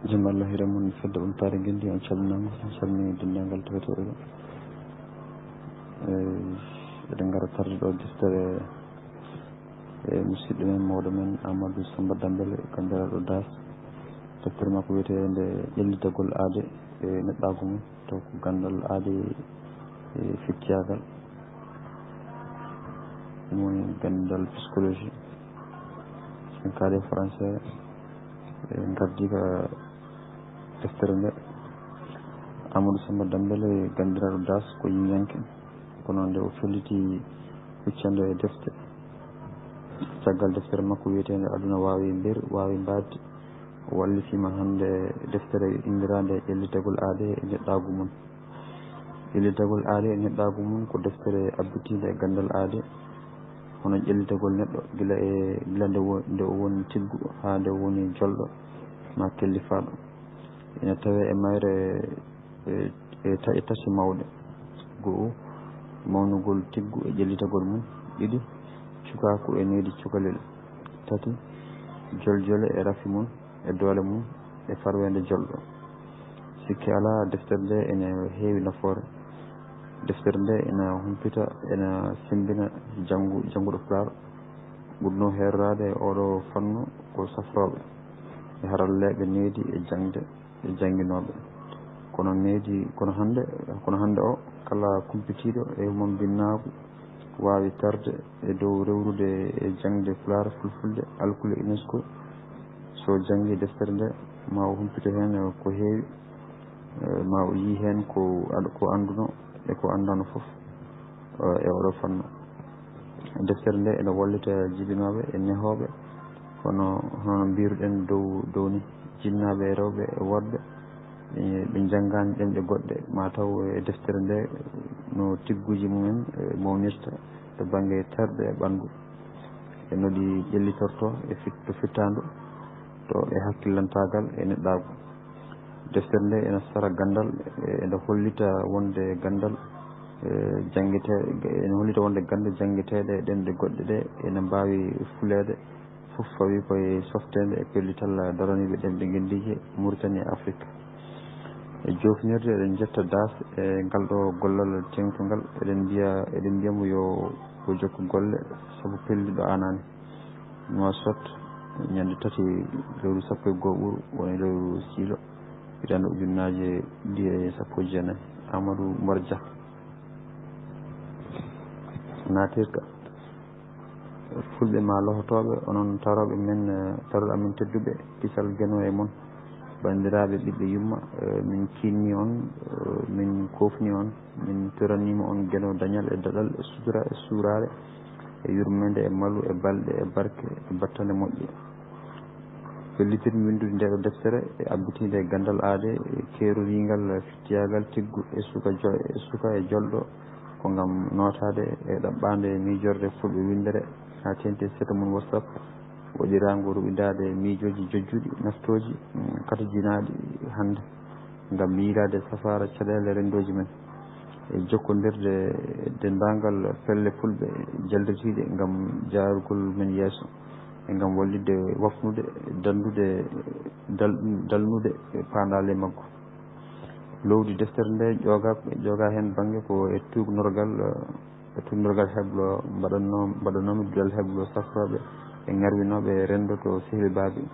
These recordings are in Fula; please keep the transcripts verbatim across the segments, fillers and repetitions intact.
Jam Allah hiɗe mon fedde ɓamtaare ngenndi, on calminaama, on calmini denndaangal tawetooɓe ɗo. Eɗen ngara tarde ɗo deftere e musidɗo men, mawɗo men Amadou Samba Dambele, ganndiraaɗo Das. Deftere makko wiyeteende Ƴellitagol aade e neɗɗaagu mum, taw ko ganndal aade e fittiyaagal, ɗum woni ganndal psychologie, en kaade français. En ngardi ka deftere nde. Amadou Samba Dambele, ganndiraaɗo Das, ko yimyanke, kono nde o felliti huccande e defte, caggal deftere makko wiyeteende Aduna waawi mbir, waawi mbaadi, o wallifiima hannde deftere inndirande Ƴellitagol aade e neɗɗaagu mum. Ƴellitagol aade e neɗɗaagu mum ko deftere abbitiinde e ganndal aade, hono ƴellitagol neɗɗo gila e, gila nde wo-, nde o woni tiggu haa nde o woni jolɗo ma kellifaaɗo. Ina tawee e mayre e, e taƴe tati mawɗe. Go'o, mawnugol tiggu e ƴellitagol mum. Ɗiɗi, cukaaku e needi cukalel. Tati, joljole e rafi mum, e doole mum, e farweende jolɗo. Sikke alaa, deftere nde ene heewi nafoore. Deftere nde ena humpita, ena semmbina janngu-, jannguɗo Pulaar. Ɓurnoo heeroraade e oɗo fannu ko safrooɓe e haralleeɓe needi e jaŋde e jannginooɓe. Kono needi, kono hannde, kono hannde o, kala kumpitiiɗo e humambinnaagu waawi tarde e dow rewrude e jaŋde Pulaar, Fulfulde, alkule UNESCO. So o janngii deftere nde, ma o humpito heen ko heewi, eh, ma o yii heen ko ad-, ko anndunoo e ko anndaano fof, eh, e oɗo fannu. Deftere nde ene wallita jibinooɓe e nehooɓe, kono hono no mbiruɗen dow, dow ni, jinnaaɓe e rewɓe e worɓe, ɓe, ɓe njanngaani ɗemɗe goɗɗe, ma taw e deftere nde no tigguuji mumen, eh, mawnirta to bannge terɗe e ɓanndu. E no ɗi ƴellitortoo e fit-, to fittaandu, to e hakkillantaagal e neɗɗaagu. Deftere nde ene sara ganndal, e ene hollita wonde ganndal, e, janngete-, ene hollita wonde gannde janngeteeɗe e ɗemɗe goɗɗe ɗe ene mbaawi fuleede, fof fawi koye softeende e pellital daraniiɓe ɗemɗe ngenndiije Muritani e Afrik. E joofnirde, eɗen njetta Das e ngal ɗo gollal teeŋtungal. Eɗen mbiya, eɗen mbiya mo yo, yo jokku golle, sabu pelliɗo aanaani. Nouakchott, ñande tati lewru sappo e go'o ɓuru, woni lewru siilo, hitaande ujunnaaje ɗiɗi e sappo e jeenayi. Amadou Oumar Dia. Naatirka. Fulɓe ma lohotooɓe, onon tarooɓe men, eh, tarooɓe amen tedduɓe, kisal Geno e mon. Banndiraaɓe ɓiɓɓe yumma, eh, min kiinni on, eh, min koofni on, min toraniima on Geno dañal e daɗal e sutura e suuraare e yurmeende e malu e balɗe e barke e battane moƴƴe. Fellitirmi winndude ndeeɗo deftere e abbitiinde e ganndal aade e keeroriingal fittiyaagal tiggu e suka jo-, e suka e jolɗo, ko ngam nootaade e ɗaɓɓaande miijorde fulɓe winndere haa teeŋti e seeto mum WhatsApp, waɗiraango ruɓindaade miijooji jojjuɗi, naftooji, mm, katojinaaɗi hannde, ngam miilaade safaara caɗeele renndooji men, e jokkondirde e denndaangal pelle fulɓe jalditiiɗe ngam jaarugol men yeeso, e ngam wallitde wafnude, danndude, dal-, dalnude paandaale maggu. Loowdi deftere nde ƴooga, ƴooga heen bannge ko e tuugnorgal, eh, e tuugnorgal heblo mbaɗanno-, mbaɗanoomi duɗal heblo safrooɓe e ŋarwinooɓe renndo to Sehli Baabi.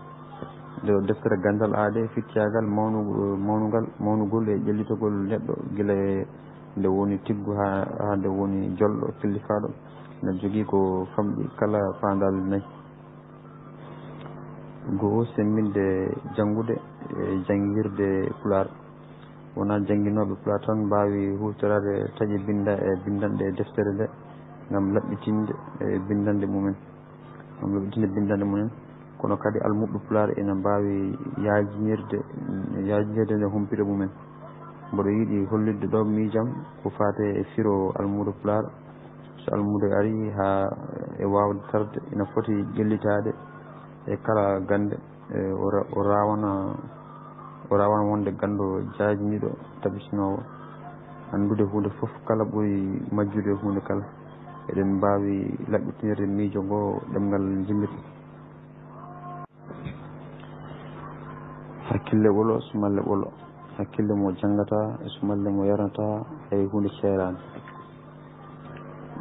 Nde ɗo deftere ganndal aade, fittiyaagal, mawnu-, mawnungal, mawnugol e ƴellitagol neɗɗo gila e nde woni tiggu haa, haa nde woni jolɗo, killifaaɗo, ene jogii ko famɗi kala paandaale nayi. Go'o, semmbinde janngude e janngirde Pulaar. Wonaa jannginooɓe Pulaar tan mbaawi huutoraade taƴe binnda-, e binndanɗe e deftere nde ngam laɓɓitinde e binndanɗe mumen, ngam laɓɓitinde binndanɗe mumen, kono kadi almuɓɓe Pulaar ina mbaawi yaajinirde, yaajinirde nde humpito mumen. Mboɗo yiɗi hollitde ɗo miijam ko faati e firo almuudo Pulaar. So almuudo arii haa e waawde tarde, ina foti ƴellitaade e kala gannde, e o ra-, o raawana, o raawana wonde ganndo jaajniiɗo, tabitinoowo, anndude huunde fof kala ɓuri majjude huunde kala. Eɗen mbaawi laɓɓitinirde miijo ngo ɗemngal jimmirde. Hakkille ɓolo, sumalle ɓolo. Hakkille mo janngataa e sumalle mo yarnataa hay huunde ceeraani.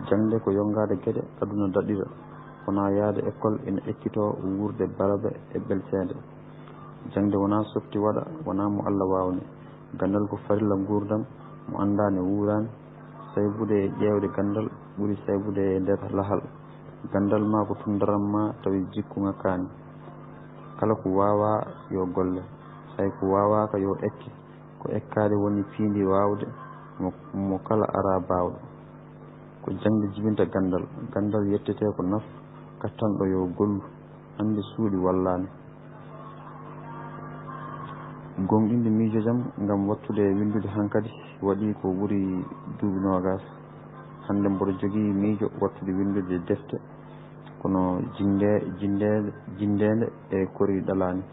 Jaŋde ko yongaade geɗe aduna daɗɗira, wonaa yahde ekkol ina ekkitoo wuurde barabe e ɓelteende. Jaŋde wonaa softi waɗa, wonaa mo Alla waawni. Ganndal ko farilla nguurndam, mo anndaani wuuraani. Saybude e ƴeewde ganndal ɓuri saybude e nder lahal. Ganndal maa ko tunndaram maa tawi jikku ŋakkaani. Kala ko waawaa yo golle, hay ko waawaaka yo ekke. Ko ekkaade woni piindi waawde mo, mo kala araa baawɗo. Ko jaŋde jibinta ganndal, ganndal yettetee ko naf, kattanɗo yo gollu, hannde suuɗi wallaani. Gooŋɗinde miijojam ngam wattude winndude hankadi waɗi ko ɓuri duuɓi noogaas. Hannde mboɗo jogii miijo wattude winndude defte, kono jinnde-, jinndeende, jinndeende e kori ɗalaani.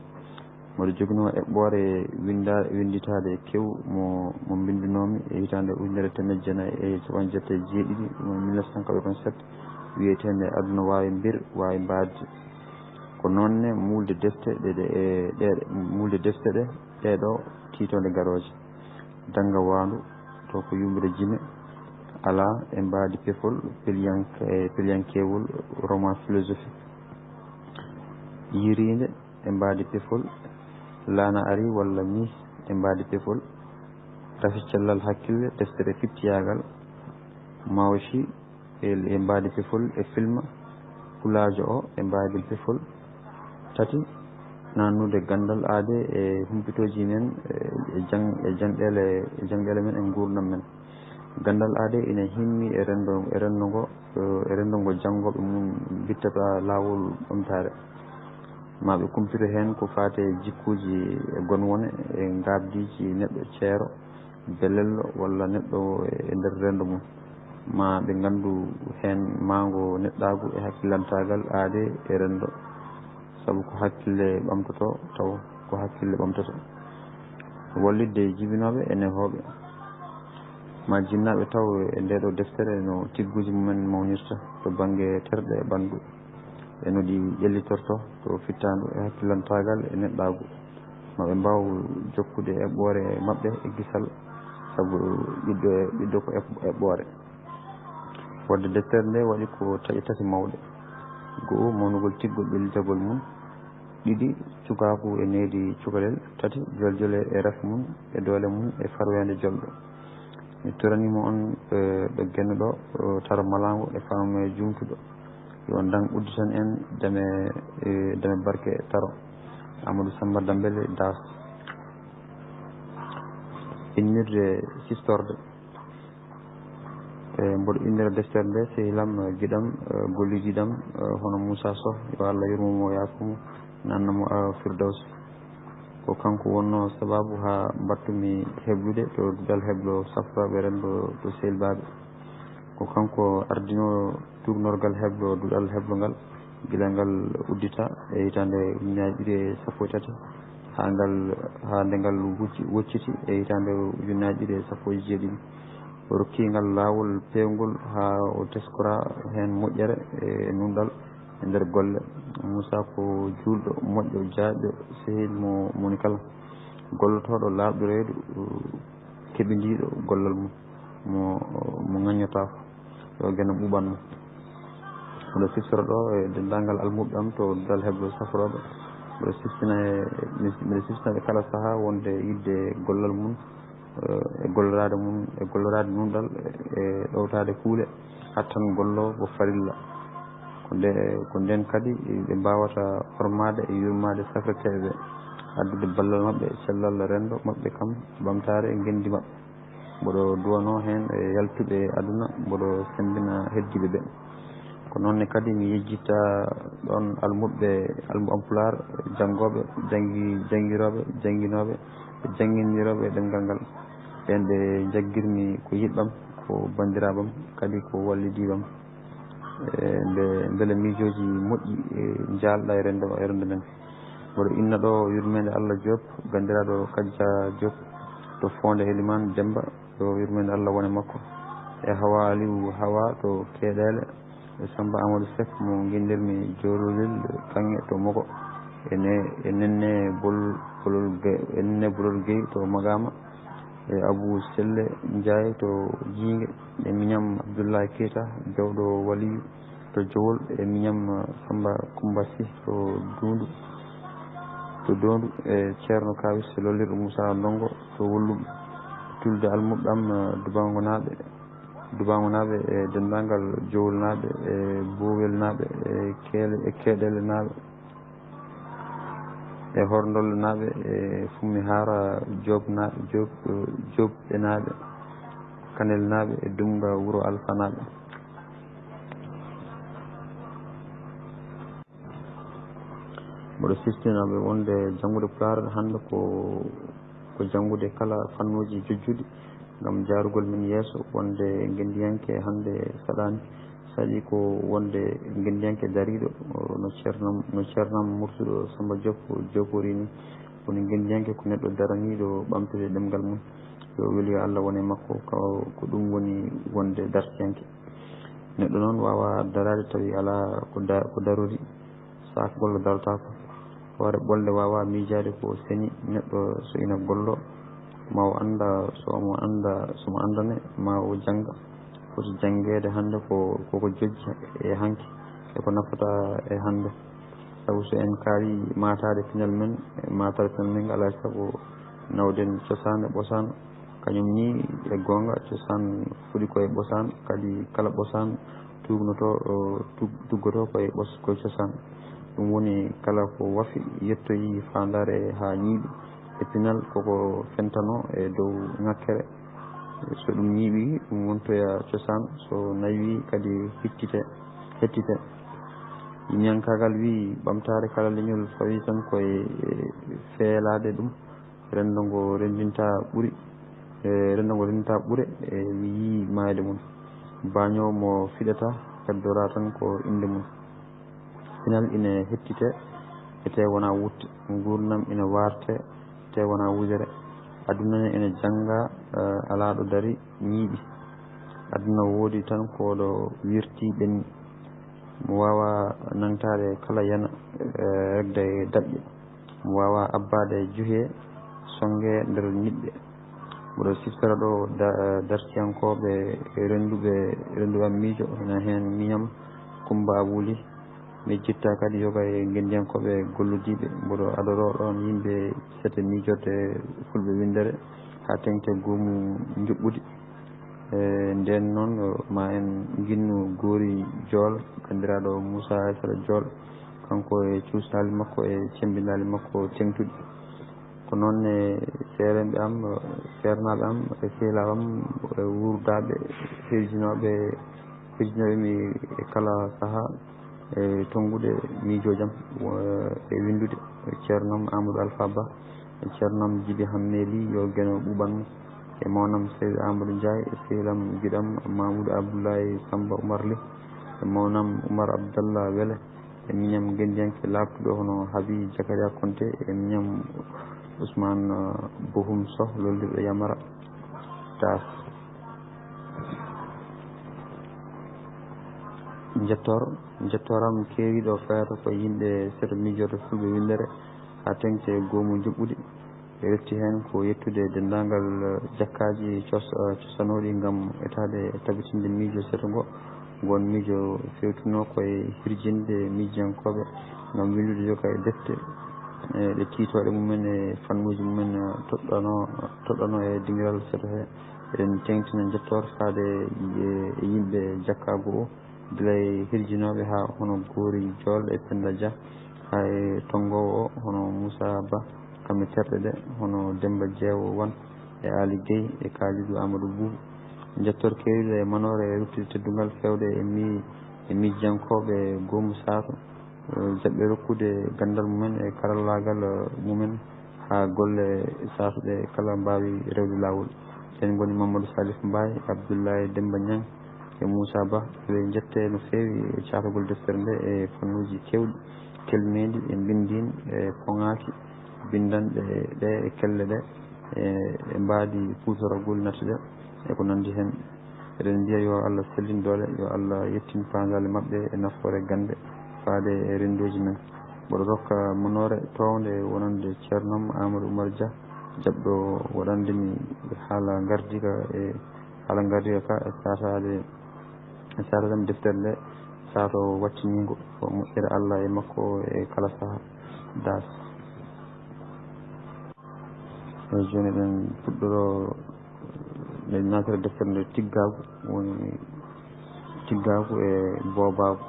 Mboɗo joginoo eɓɓoore winnda-, winnditaade e kewu mo, mo mbinndunoomi e hitaande ujunere teemedde jeenayi e cappanɗe jeetati e jeeɗiɗi, mo mille neuf cent quatre-vingt-sept, wiyeteende Aduna waawi mbir, waawi mbaadi. Ko noon ne muulde defte ɗe, ɗe, e ɗe, muulde defte ɗe, ɗee ɗoo tiitoonde garooje. Dannga waandu, to ko yummbude jime, alaa e mbaadi pefol, peliyank-, e peliyankeewol, roman philosophique. Yiriinde e mbaadi pefol, laana ari walla mis e mbaadi pefol, rafi cellal hakkille, deftere fiftiyaagal, Maoshi, e, e mbaadi pefol e film pulaajo o e mbaadi pefol. Tati, naatnude ganndal aadee e humpitooji men, e, e jang-, e jangɗeele, e jangɗeele men e nguurndam men. Ganndal aadee ina himmi e renndo, e renndo ngo, e renndo ngo janngooɓe mum mbittata laawol ɓamtaare. Ma ɓe kumpito heen ko faati e jikkuuji e gonwone e ngaabdiiji neɗɗo ceero, belello walla neɗɗo e nder renndo mum. Ma ɓe nganndu heen maango neɗɗaagu e hakkillantaagal aadee e renndo. Sabu ko hakkille ɓamtotoo, taw ko hakkille ɓamtotoo. Wallitde jibinooɓe e nehooɓe. Ma jinnaaɓe taw e ndee ɗoo deftere no tigguuji mumen mawnirta to bannge terɗe e ɓanndu, e no ɗi ƴellitortoo to fittaandu e hakkillantaagal e neɗɗaagu. Ma ɓe mbaaw jokkude eɓɓoore maɓɓe e kisal, sabu ɓiɗɗo, ɓiɗɗo ko eɓ-, eɓɓoore. Waɗde deftere nde waɗi ko taƴe tati mawɗe. Go'o, mawnugol tiggol ɓellitagol mum. Ɗiɗi, cukaaku e needi cukalel. Tati, joljole e raf mum, e doole mum, e farweende jolɗo. Mi toraniima on, eh, ɗo Geno ɗo, eh, Taro Malaango e Faame Juumtuɗo. Yo on ndaŋ udditan en dame, eh, dame barke Taro. Amadou Samba Dambele Das. Innirde siftorde. E, mboɗo innira deftere nde, sehil am, e, giɗam, e, gollidiiɗo am, e, hono Moussa Sow, yo Allah yurmo mo, yaafo mo, nanna mo, e, Firdaws. Ko kanko wonnoo sabaabu haa mbaɗtumi heblude to duɗal heblo safrooɓe renndo to Sehil Baaɓe. Ko kanko ardinoo tuugnorgal heblo, duɗal heblo ngal, gila ngal uddita e hitaande ujunaaji ɗiɗi e sappo e tati, haa ngal, haa nde ngal wucci-, wocciti e hitaande ujunaaji ɗiɗi e sappo e jeeɗiɗi. O rokki ngal laawol peewngol haa o teskoraa heen moƴƴere e nunɗal e nder golle. Moussa ko juulɗo, moƴƴo, jaajɗo, sehil mo moni kala. Gollotooɗo, laaɓɗo reedu, keɓindiiɗo gollal mum, mo, mo ŋaññotaako, yo Geno ɓuuɓan mo. Mboɗo siftoro ɗo e denndaangal almuɓɓe am to duɗal heblo safrooɓe. Mboɗo siftina e, mbiɗo siftina ɓe kala sahaa wonde yiɗde gollal mum, eh, e golloraade mum, e golloraade nunɗal, e ɗowtaade kuule, hattan golloo ko farilla. Ko nde, ko ndeen kadi ɓe mbaawata hormaade e yurmaade safreteeɓe ɓe, addude ballal maɓɓe e cellal renndo maɓɓe kam, ɓamtaare e ngenndi maɓɓe. Mboɗo duwanoo heen e yaltuɓe e aduna, mboɗo semmbina heddiiɓe ɓe. Ko noon ne kadi mi yejjitta ɗoon almuɓɓe, almuɓɓe am pulaar, janngooɓe, janngi-, janngirooɓe, jannginooɓe, janngindirooɓe e ɗemngal ngal. Ɓeen ɓe njaggirmi ko yiɗɓe am, ko banndiraaɓe am, kadi ko wallidiiɓe am. E, mbe-, mbele miijooji moƴƴi, e, njaalɗa e renndo, e renndo men. Mboɗo inna ɗo yurmeende Allah Diop, banndiraaɗo Kadja Diop to Foonde Elimaan Demmba, yo yurmeende Allah wone makko. E Hawa Aliou Hawa to Keeɗeele, e Samba Amadou Seck mo nginndirmi Joololel Kaŋŋe to Mogo. e ne-, e Nenne Bol-, Bolol Ge-, e Nenne Bolol Gueye to Magama, e Abou Selle Ndiaye to Jingue, e Mignam Abdoulaye Keita, Jawɗo Waliyu to Jowol, e Mignam Samba Koumba Sy to Dundu, to Dondu, e Ceerno Kawis Lollirɗo Moussa Ndongo to Wollum, Tulde Almuɓɓe am, Dubango naaɓe, Dubango naaɓe, e denndaangal Jowol naaɓe, e Bowel naaɓe, e Keele, e Keɗele naaɓe, e Horndolle naaɓe, e Fummi Haara Joob naaɓe, Joob, Joob e naaɓe, Kanel naaɓe, e Dumga Wuro Alfa naaɓe. Mboɗo siftinaaɓe wonde janngude Pulaar hannde ko, ko janngude kala fannuuji jojjuɗi ngam jaarugol men yeeso, wonde ngenndiyanke hannde saɗaani, saɗi ko wonde ngenndiyanke dariiɗo, no ceernam, no ceernam Murtuɗo Samba Diop joofori ni. Woni ngenndiyanke ko neɗɗo daraniiɗo ɓamtude ɗemngal mum. Yo weli yo Allah wone makko, ko, ko ɗum woni wonde dartiyanke. Neɗɗo noon waawaa daraade tawi alaa ko da-, ko darori. Saak gollo darataako. Hoore ɓolde waawaa miijaade ko seni neɗɗo so ina gollo, ma o annda, so omo annda, so mo anndane, ma o jannga. Foti janngeede hannde ko, ko ko jojji e hanki, e ko nafata e hannde. Sabu so en kaawi maataade pinal men, e maataade pinal men, alaa e sago nawden cosaan e ɓosaan. Kañum ni e goonga, cosaan fuɗi ko e ɓosaan, kadi kala ɓosaan tuugnoto, o, tug-, tuggoto ko e ɓos-, ko e cosaan. Ɗum woni kala ko wafi yettoyi faandaare haa ñiiɓi e pinal koko fentano e dow ŋakkere. So ɗum ñiiɓi, ɗum wontoya cosaan, so naywii kadi hittite, hettite. Ñiiñankaagal wii, ɓamtaare kala leñol fawii tan ko e, e feelaade ɗum. Renndo ngo renndinta ɓuri, e, renndo ngo renndinta ɓure, e, mi yii maayde mum. Baañoowo mo fiɗata, heddora tan ko innde mum. Pinal ina hettite, e tee wonaa wutte. Nguurndam ina waarte, tee wonaa wudere. Aduna ne ina jannga, e, alaa ɗo dari ñiiɓi. Aduna woodi tan ko ɗo wirti ɓenni. Mo waawaa nangtaade kala yana, e, regde e daƴƴe. Mo waawaa abbaade juhe, sonnge nder niɓɓe. Mboɗo siftora ɗo da-, dartiyankooɓe rennduɓe, rennduɓe am miijo, ina heen Miñam Kummba Abuli. Mi jittaa kadi yoga e ngenndiyankooɓe golludiiɓe. Mboɗo adoroo ɗoon yimɓe sete miijorde Fulɓe winndere haa teŋti e goomu njuɓɓudi. E ndeen noon, ma en nginnu Goori Jool, banndiraaɗo Muusaa Aysata Jool, kanko e cuusnaali makko e cemmbinaali makko teeŋtuɗi. Ko noon ne seeremɓe am, seernaaɓe am, e sehilaaɓe am, e wuurdaaɓe, hirjinooɓe, hirjinooɓe mi e kala sahaa, e tonngude miijooji am, wo-, e winndude, e ceerno am Amadou Alpha Ba, e ceerno am Jibi Hammeli, yo Geno ɓuuɓan mo, e mawnam Seydi Amadou Ndiaye, e sehil am, giɗo am Mamoudou Abdoulaye Samba Oumar Ly, e mawnam Oumar Abdallah Wele, e miñam ngenndiyanke laaɓtuɗo hono Habi Zakaria Konte, e miñam Ousmane, uh, Bohum Soh, lollirɗo Yamara Taas. Njettoor, njettoor am keeriiɗo fayata ko yimɓe seto miijorde Fulɓe winndere haa teeŋti e goomu njuɓɓudi. E refti heen ko yettude denndaangal, eh, jakkaaji cos-, eh, cosanooɗi ngam etaade e tabitinde miijo seto ngo. Ngoon miijo feewtunoo ko e hirjinde miijiyankooɓe ngam winndude yoga e defte, eh, ɗe tiitooɗe mumen e fannuuji mumen, eh, toɗɗanoo, toɗɗanoo e dingiral seto he. Eɗen teeŋtina njettoor faade e, e yimɓe jakkaagu o. Gila e hirjinooɓe haa hono Goori Jool e Pennda Dia, haa e tonngoowo o hono Muusaa Ba, kam e terɗe ɗe hono Demmba Jeewo Wan e Aali Gey e Kaalidu Aamadu Buubu. Njettoor keeriiɗo e manoore e ruttude teddungal feewde e mi-, e miijiyankooɓe goomu Saato, eh, jaɓɓe rokkude ganndal mumen e karallaagal, eh, mumen haa golle Saato ɗe kala mbaawi rewde laawol. Ɓeen ngoni Mamadou Salif Mbaye, Abdoulaye Demmba Niang e Moussa Ba. Eɓe njettee no feewi e caatagol deftere nde e fannuuji keewɗi, kelmeendi e mbinndiin e poŋaaki binndanɗe ɗe e kelle ɗe e, e mbaadi kuutoragol natti ɗe e ko nanndi heen. Eɗen mbiya yo Allah sellin doole, yo Allah yettin paandaale maɓɓe e nafoore gannde faade e renndooji men. Mboɗo rokka monoore toownde wonande ceerno am Amadou Oumar Dia, jaɓɗo waɗande mi haala ngardiika e haala ngardiika ka e saataade, e saataade mi deftere nde, saato wattiniingo ko moƴƴere Allah e makko e kala saha. Das. Eey, jooni eɗen puɗɗoro, eɗen naatira deftere nde tiggaagu, woni tiggaagu e boobaagu.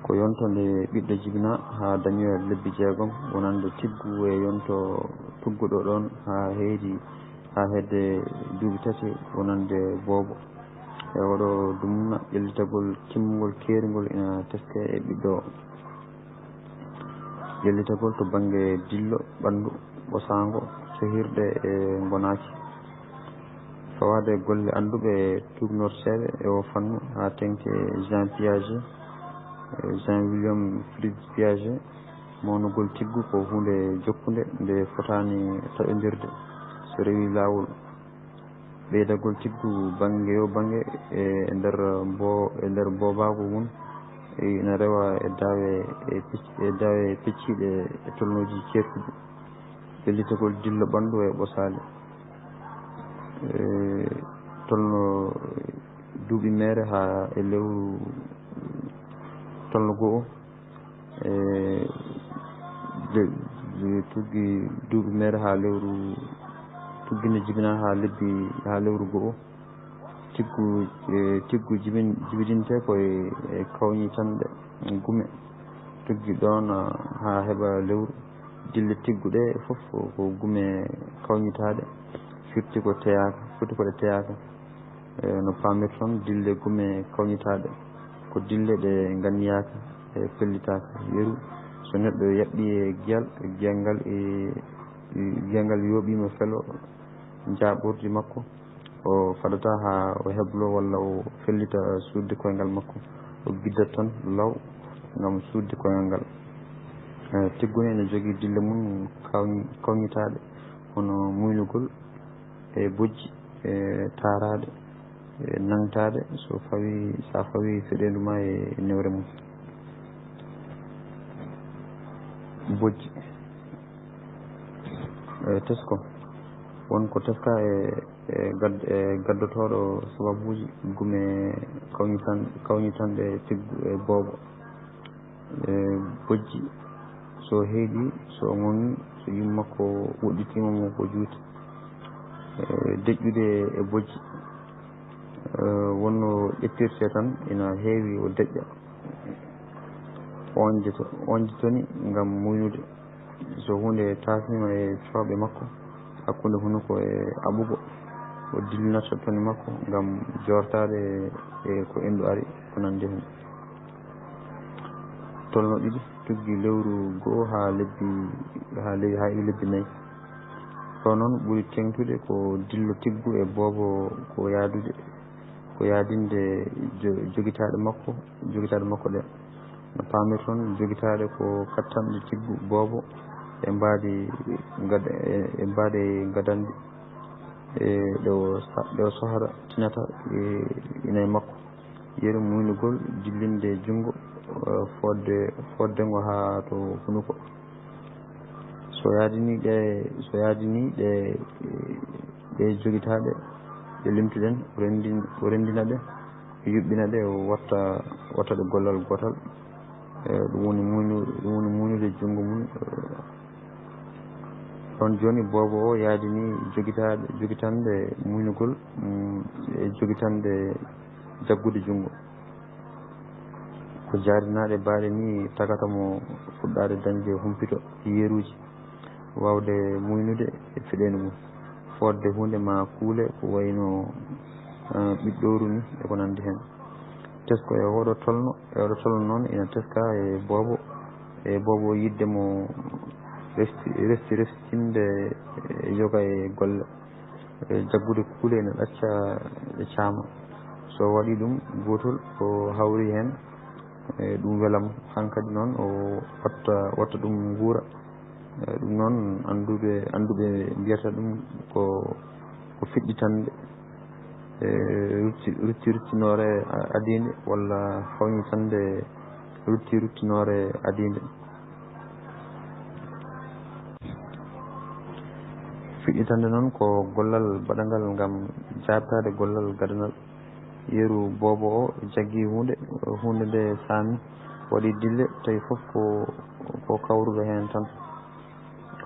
Ko yonto nde ɓiɗɗo jibinaa haa dañoya lebbi jeegom, wonande tiggu e yonto tugguɗo ɗoon haa heedi, haa hedde duuɓi tati wonande boobo. E oɗo dumunna, ƴellitagol timmungol keeringol ina teskee e ɓiɗɗo o. Ƴellitagol to bannge dillo ɓanndu ɓosaango, sehirɗe e ngonaaki. Fawaade e golle annduɓe e tuugnorteeɓe e oo fannu haa teŋti e Jean Piaget, e Jean William Fritz Piaget, mawnugol tiggu ko huunde jokkunde nde fotaani taƴondirde so rewii laawol. Ɓeydagol tiggu bannge yoo bannge e nder mbo-, e nder boobaagu mum, ina rewa e daawe e pic-, e daawe pecciiɗe e tolnooji ceertuɗi. Ƴellitagol dillo ɓanndu e ɓosaali. E tolno duuɓi meere haa e lewru tolno go'o. E de, de tuggi duuɓi meere haa lewru, tuggi nde jibinaa haa lebbi, haa lewru go'o. Tiggu, e, tiggu jibin-, jibidintee ko e, e kawñitanɗe gume. Tuggi ɗoon, a, haa heɓa lewru. Dille tiggu ɗe fof ko gume kawñitaaɗe. Firti ko teyaaka, foti ko ɗe teyaaka. E, no paamirton, dille gume kawñitaaɗe ko dille ɗe nganniyaaka e pellitaaka. Yeru, so neɗɗo yaɓɓi e giyal, giyal ngal e, e giyal ngal yooɓiima felo njaaɓordi makko, o faɗataa haa o heblo walla o fellita suuɗde koyngal makko. O giddat tan law ngam suuɗde koyngal ngal. E, tiggu ne ene jogii dille mum kawñ-, kawñitaaɗe, hono muynugol, e bojji, e taaraaɗe, e nangtaaɗe, so fawi, so a fawi feɗeendu ma e newre mum. Bojji. E tesko. Won ko teskaa e, e gad-, e gaddotooɗo sababuuji gume kawñitan-, kawñitanɗe tiggu e boobo. E bojji, so heedi, so ŋoŋi, so yumma ko woɗɗitiima mo ko juuti. E deƴƴude e bojji, e wonno ƴettirte tan, ina heewi o deƴƴa. Oñde-, oñde toni ngam muynude. So huunde taasniima e cooɓe makko, hakkunde hunuko e aɓugo, o dillinata toni makko ngam joortaade e ko enɗu ari, ko nanndi heen. Tolno ɗiɗi, tuggi lewru goo haa lebbi, haa le-, haa e lebbi nayi. Ɗo noon ɓuri teeŋtude ko dillo tiggu e boobo ko yahdude, ko yahdinde jo-, jogitaaɗe makko, jogitaaɗe makko ɗe. No paamirton, jogitaaɗe ko kattanɗe tiggu boobo e mbaadi gad-, e, e mbaadi ngadanɗe. E ɗo sa-, ɗo sohra tinata, e, ina e makko. Yeru muynugol, dillinde junngo, e, fodde, fodde ngo haa to hunuko. So yahdinii ɗe, so yahdinii ɗe, ɗe jogitaaɗe, ɗe limtuɗen, o renndin-, o renndina ɗe, o yuɓɓina ɗe, o watta, watta ɗe gollal gootal. E, ɗum woni muynu-, ɗum woni muynude junngo mum. Ɗoon jooni boobo o yahdinii jogitaaɗe, jogitande muynugol, mm, e jogitande jaggude junngo. Ko jaarinaaɗe baaɗe nii tagata mo fuɗɗaade dañde humpito yeruuji, waawde muynude e feɗeendu mum, fodde huunde maa kuule ko wayi no, eh, ɓiɗɗooru nii e ko nanndi heen. Tesko e oɗo tolno, e oɗo tolno noon ina teskaa e boobo, e boobo yiɗde mo resti, resti, restinde e yoga e golle. E jaggude kuule ene ɗacca ɗe caama. So waɗii ɗum gootol, o hawri heen, e ɗum wela mo. Hankadi noon, o watta, watta ɗum nguura. E ɗum noon, annduɓe, annduɓe mbiyata ɗum ko, ko fiɗɗitande, e rutti, rutti, ruttinoore a-, adiinde walla hawñitande rutti ruttinoore adiinde. Fiɗɗitande noon ko gollal baɗangal ngam jaabtaade gollal gadanal. Yeru boobo o jaggi huunde, huunde nde saami, waɗi dille, tawi fof ko, ko kawruɗo heen tan.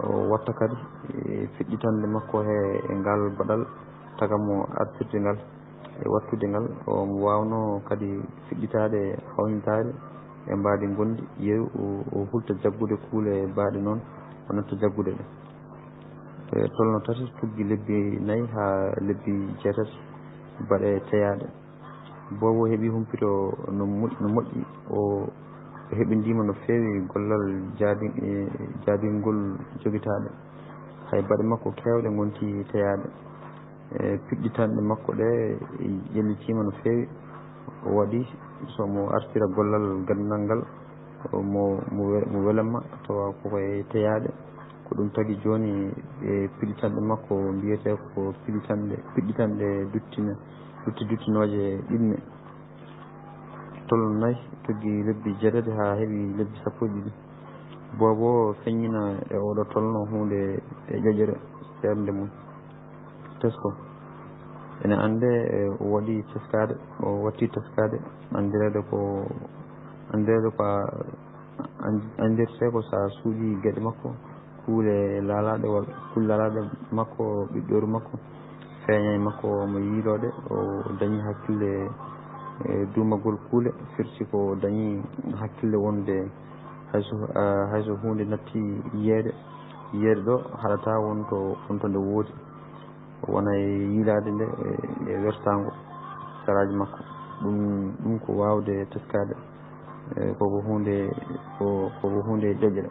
O watta kadi, e, fiɗɗitande makko he, e ngal baɗal, taga mo artirde ngal, e wattude ngal. O mo waawno kadi fiɗɗitaade, hawnitaade e mbaadi ngonndi. Yeru o, o hulta jaggude kuule baaɗe noon, o natta jaggude ɗe. E tolno tati tuggi lebbi nayi haa lebbi jeetati baɗe teyaaɗe. Boobo heɓi humpito no moƴ-, no moƴƴi. O, o heɓindiima no feewi gollal jaabi-, e, jaabingol jogitaaɗe. Hay baɗe makko keewɗe ngonti teyaaɗe. E, piɗɗitanɗe makko ɗe ƴellitiima no feewi. O waɗi so mo artira gollal ganndal ngal, o mo, mo we-, mo welamma tawa ko e teyaaɗe. Ko ɗum tagi jooni e piɗɗitanɗe makko mbiyetee ko piɗɗitanɗe, piɗɗitanɗe duttine, dutti duttinooje ɗiɗme. Tolno nayi tuggi lebbi jeetati haa heɓi lebbi sappo e ɗiɗi. Boobo feññina e oɗo tolno huunde e ƴoƴere seernde mum. Tesko. Ene annde, e, o waɗi teskaade, o watti teskaade, anndireede ko, anndireede ko a, an-, anndirtee ko so a suuɗii geɗe makko, kuule laalaaɗe walla kuule laalaaɗe makko, ɓiɗɗooru makko, feeña e makko, omo yiiloode, o dañi hakkille, e, duumagol kuule, firti ko o dañi hakkille wonde hay so, a, hay so huunde natti yiyeede, yiyeede ɗo haɗata won to, won to nde woodi. Wona e yiilaade nde e, e wertaango saraaji makko. Ɗum, ɗum ko waawde teskaade, e, koko huunde, ko, koko huunde ƴoƴre.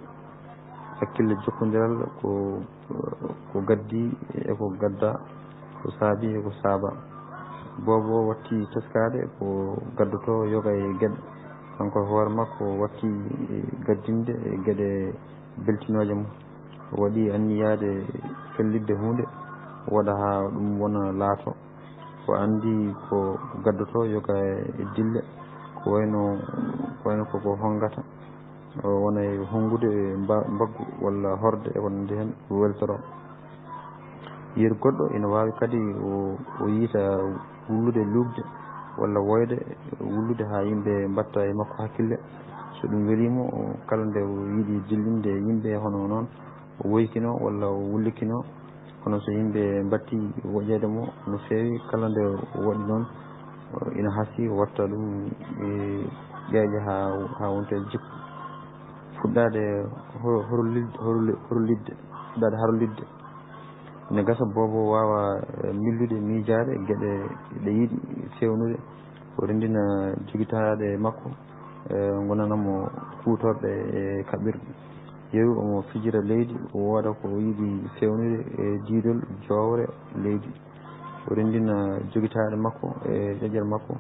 Hakkille jokkondiral ko, ko gaddi e ko gadda, ko saabi e ko saaba. Boobo watti teskaade ko gaddoto yoga e geɗe. Kanko e hoore makko watti gaddinde e geɗe beltinooje mum. O waɗi anniyaade fellitde huunde, o waɗa haa ɗum wona laato. O anndi ko gaddoto yoga e dille, ko wayno, ko wayno koko honngata. O wona e honngude e mba-, mbaggu walla horde e ko nanndi heen, o weltoro. Yeru goɗɗo ina waawi kadi o, o yiita wullude luukde walla woyde wullude haa yimɓe mbaɗta e makko hakkille. So ɗum welii mo, o, kala nde o yiɗi dillinde e yimɓe hono noon, o woykino walla o wullikino. Kono so yimɓe mbaɗti woƴeede mo no feewi, kala nde o waɗi noon, o, ina hasii o watta ɗum e ƴeeƴe haa, haa wonta e jikku. Fuɗɗaade horo-, horolid-, horoli-, horolidde, fuɗɗaade harolidde. Ene gasa boobo waawa, eh, millude, miijaade geɗe ɗe yiɗi feewnude. O renndina jogitaaɗe makko, eh, ngonana mo kuutorɗe e kaɓirɗe. Yeru omo fijira leydi, o wooda ko o yiɗi feewnude e diidol joowre leydi. O renndina jogitaaɗe makko e ƴoƴere makko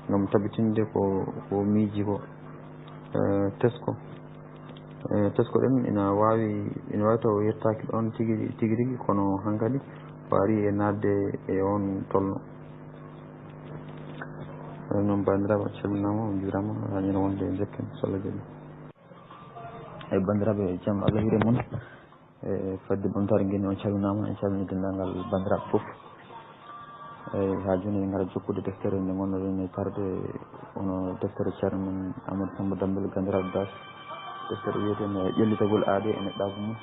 ngam tabitinde ko, ko o miiji ko. Eh, tesko. Eh, tesko ɗen ina waawi, ina waawi taw yettaaki ɗoon tigi, tigi rigi, kono hankadi o ari e naatde e oon tolno. Eh, noon, banndiraaɓe, on calminaama, on njuuraama, haa ñande wonde njekken, so Allah jaɓii. Eyi, banndiraaɓe, jam Allah hiire mon. E fedde ɓamtaare ngeni, on calminaama, en calmini denndaangal banndiraaɓe fof. Eyi, haa jooni, en ngara jokkude deftere nde ngonnoɗen e tarde, wano deftere ceerno men Amadou Samba Dambel, ganndiraaɗo Das. Deftere wiyetee nde Ƴellitagol Aade e Neɗɗaagu Mum.